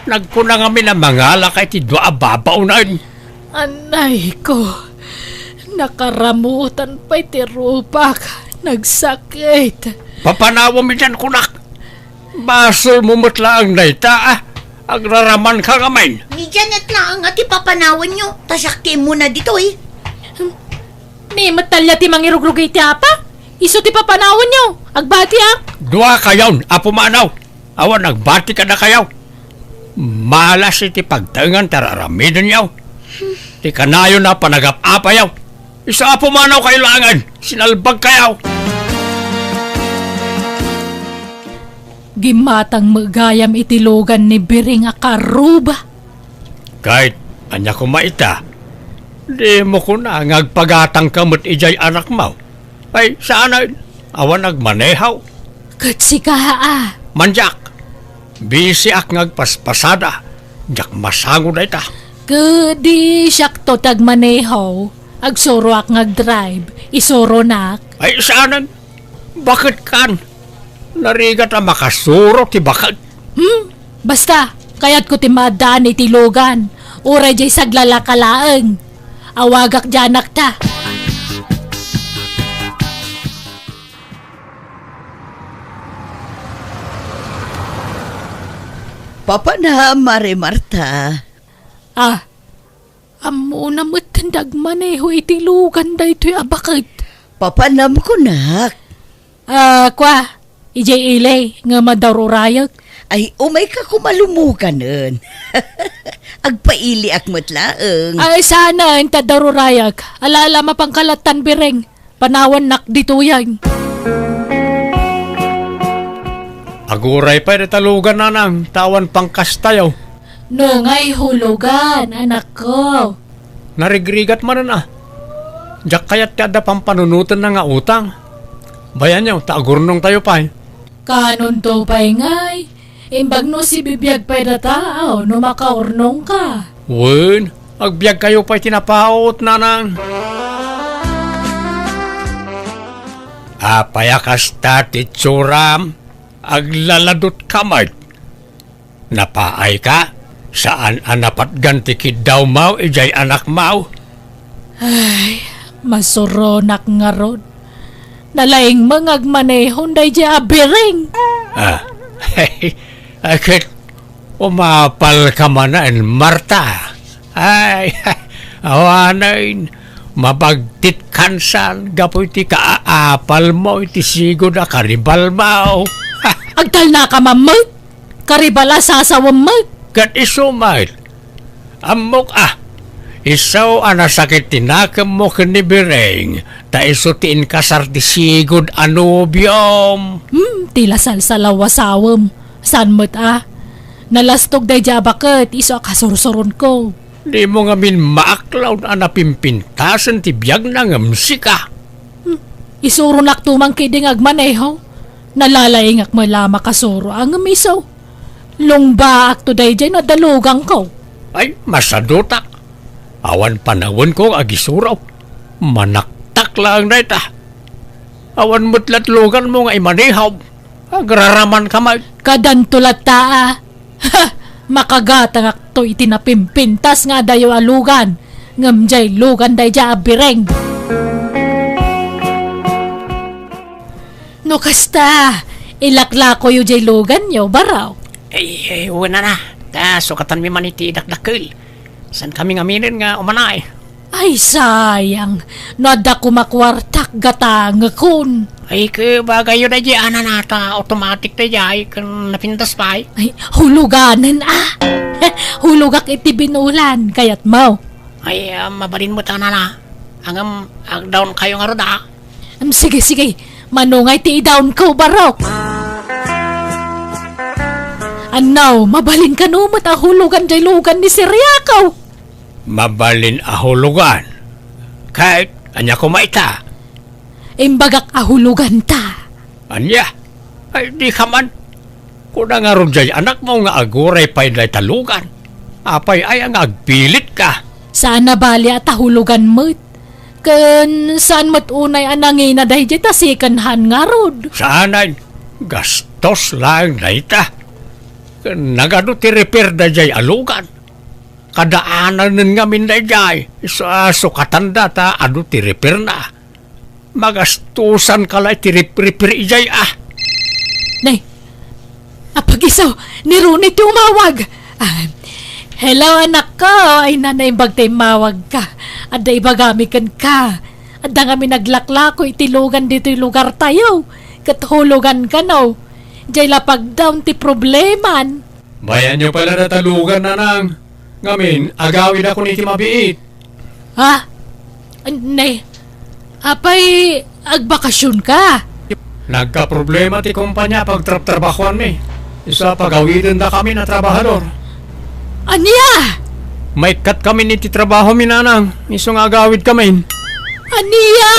Nagkuna ngamin a mangala ka iti dua a babaonen. Anay ko, nakaramutan pay ti rupak. Nagsakit. Papanawem idan kunak. Basolmo met laeng dayta, a. Agraraman ka ngamin. Ni Janet laeng a ti papanawenyo, ta siak ti immuna ditoy. Ni met talia ti mangirugrugit ti apa? Isu ti papanawenyo. Agbatiak. Dua kayon a pumanaw. Awan agbati kadakayo. Malas iti pagtaengan ti ar-aramidenyo. Ti kanayon a panagap-apayo. Isu a pumanaw kayo laengen. Sinalbag kayo. Gimmatang met gayam iti lugan ni Biring a karuba. Ket ania koma ita? Dimo kuna nga agpagatangka met idiay anakmo? Ay, saanen, awan agmaneho. Ket sika a? Mandiak. Bisiak nga agpaspasada. Diak masango dayta. Ket di siakto ti agmaneho. Agsuroak nga agdrive. Isuronak. Ay, saanen? Baket kan? Narigat a makasuro ti baket. Hmm? Basta, kayatko ti maaddaan iti lugan. Uray diay saglalaka laeng. Awagak diay anakta. Papanam, Mare Marta. Ah, ammona met ti agmaneho iti lugan daytoy a baket. Papanam kunak. Ah, kua, idiay ili nga madarurayak. Ay, umayka koma lumuganen. Agpailiak met laeng. Ay, saanen ta darurayak. Ala, ala, mapanka lattan, Biring. Panawannak ditoyen. Aguray pay dayta lugan, nanang, ta awan pangkastayo. No ngay hulugan, anakko. Narigrigat manen a. Diak kayat ti adda pampanunotenna nga utang. Bayanyo, ta agurnongtayo pay. Kanonto pay ngay? Imbag no sibibiag pay data, aw, no makaurnongka. Wen, agbiagkayo pay ti napaut, nanang. Apay a kasta ti itsuram? Aglaladutka met. Napaayka? Saan a napatgan ti kiddawmo idiay anakmo? Ay, masuronak ngarud. Nalaing nga agmanehon daydiay a biring. Ah, ay, ket umapal ka manen, Marta. Ay, awanen, mabagtit kansan gapu iti kaapalmo iti sigud a karibalmo. Agtalnaka man met, karibal a sasawem met. Ket isu met, ammok a, isu a nasakit ti nakemmo ken ni Biring, ta isu ti inkasar ti sigud a nobiom. Hmm, ti lasalsalaw a sawem. Saan met a, nalastog daydiay a baket isu a kasursuronko. Dimo ngamin maaklawon a napimpintasen ti biagna ngem sika. Hmm, isuronakto man ketdi nga agmaneho. Nalalaingak met la a makasuro a ngem isu. Lungbaakto daydiay no adda luganko. Ay, masadutak. Awan panawenko nga agisuro. Manaktak laeng dayta. Awan met lat luganmo nga imaneho. Agraraman ka met. Kadanto latta a. Ha! Makagatangakto iti napimpintas nga adayo a lugan, ngem diay lugan daydiay a biring. No kasta, ilaklakoyo diay luganyo, barok. Ay, ay, wen, nana. Ta sukatanmi man iti dakdakkel. Saankami ngaminen nga umanayo. Ay, sayang. No adda koma kuartak, gatangekon. Ay, ket bagayyo daydiay a, nana, ta automatic daydiay ken napintas pay. Ay, huluganen a. Hulogak iti binulan, kayatmo. Ay, ah, mabalin met a, nana. Ngem, agdaonkayo ngarud a. Em, sige, sige. Manungay ti idaonko, barok. Annaw, mabalin kano met a hulugan diay lugan ni Siriako? Mabalin a hulugan. Ket ania koma ita? Imbagak a huloganta. Ania? Ay, dika man. Kuna ngarud diay anakmo nga aguray pay dayta lugan. Apay aya nga agpilitka? Saan a bali a ta hulogan met. Ken saan met unay a nangina daydiay ta second hand ngarud. Saanen, gastos laeng dayta. Ken nagadu ti repair daydiay a lugan. Kadaananen ngamin daydiay, isu a sukatanda ta adu ti repairna. Magastosanka la iti rip-, repair idiay a. Nay, apag-isu, ni Ronnie ti umawag. Ah, hello, anakko. Ay, nana, imbag ta immawagka. Adda ibagami kenka. Adda ngamin naglaklako iti lugan ditoy lugartayo. Ket hulugan kano. Diay la pagdaon ti probleman. Bayanyo pay la dayta lugan, nanang. Ngamin, agawidakon iti mabiit. Ha? Ne, apay agbakasionka? Nagkaproblema ti kompania a pagtrabtrabahoanmi. Isu a pagawidendakamin a trabahador. Ania? Maikkatkami iti trabahomi, nanang. Isu nga agawidkamin. Ania?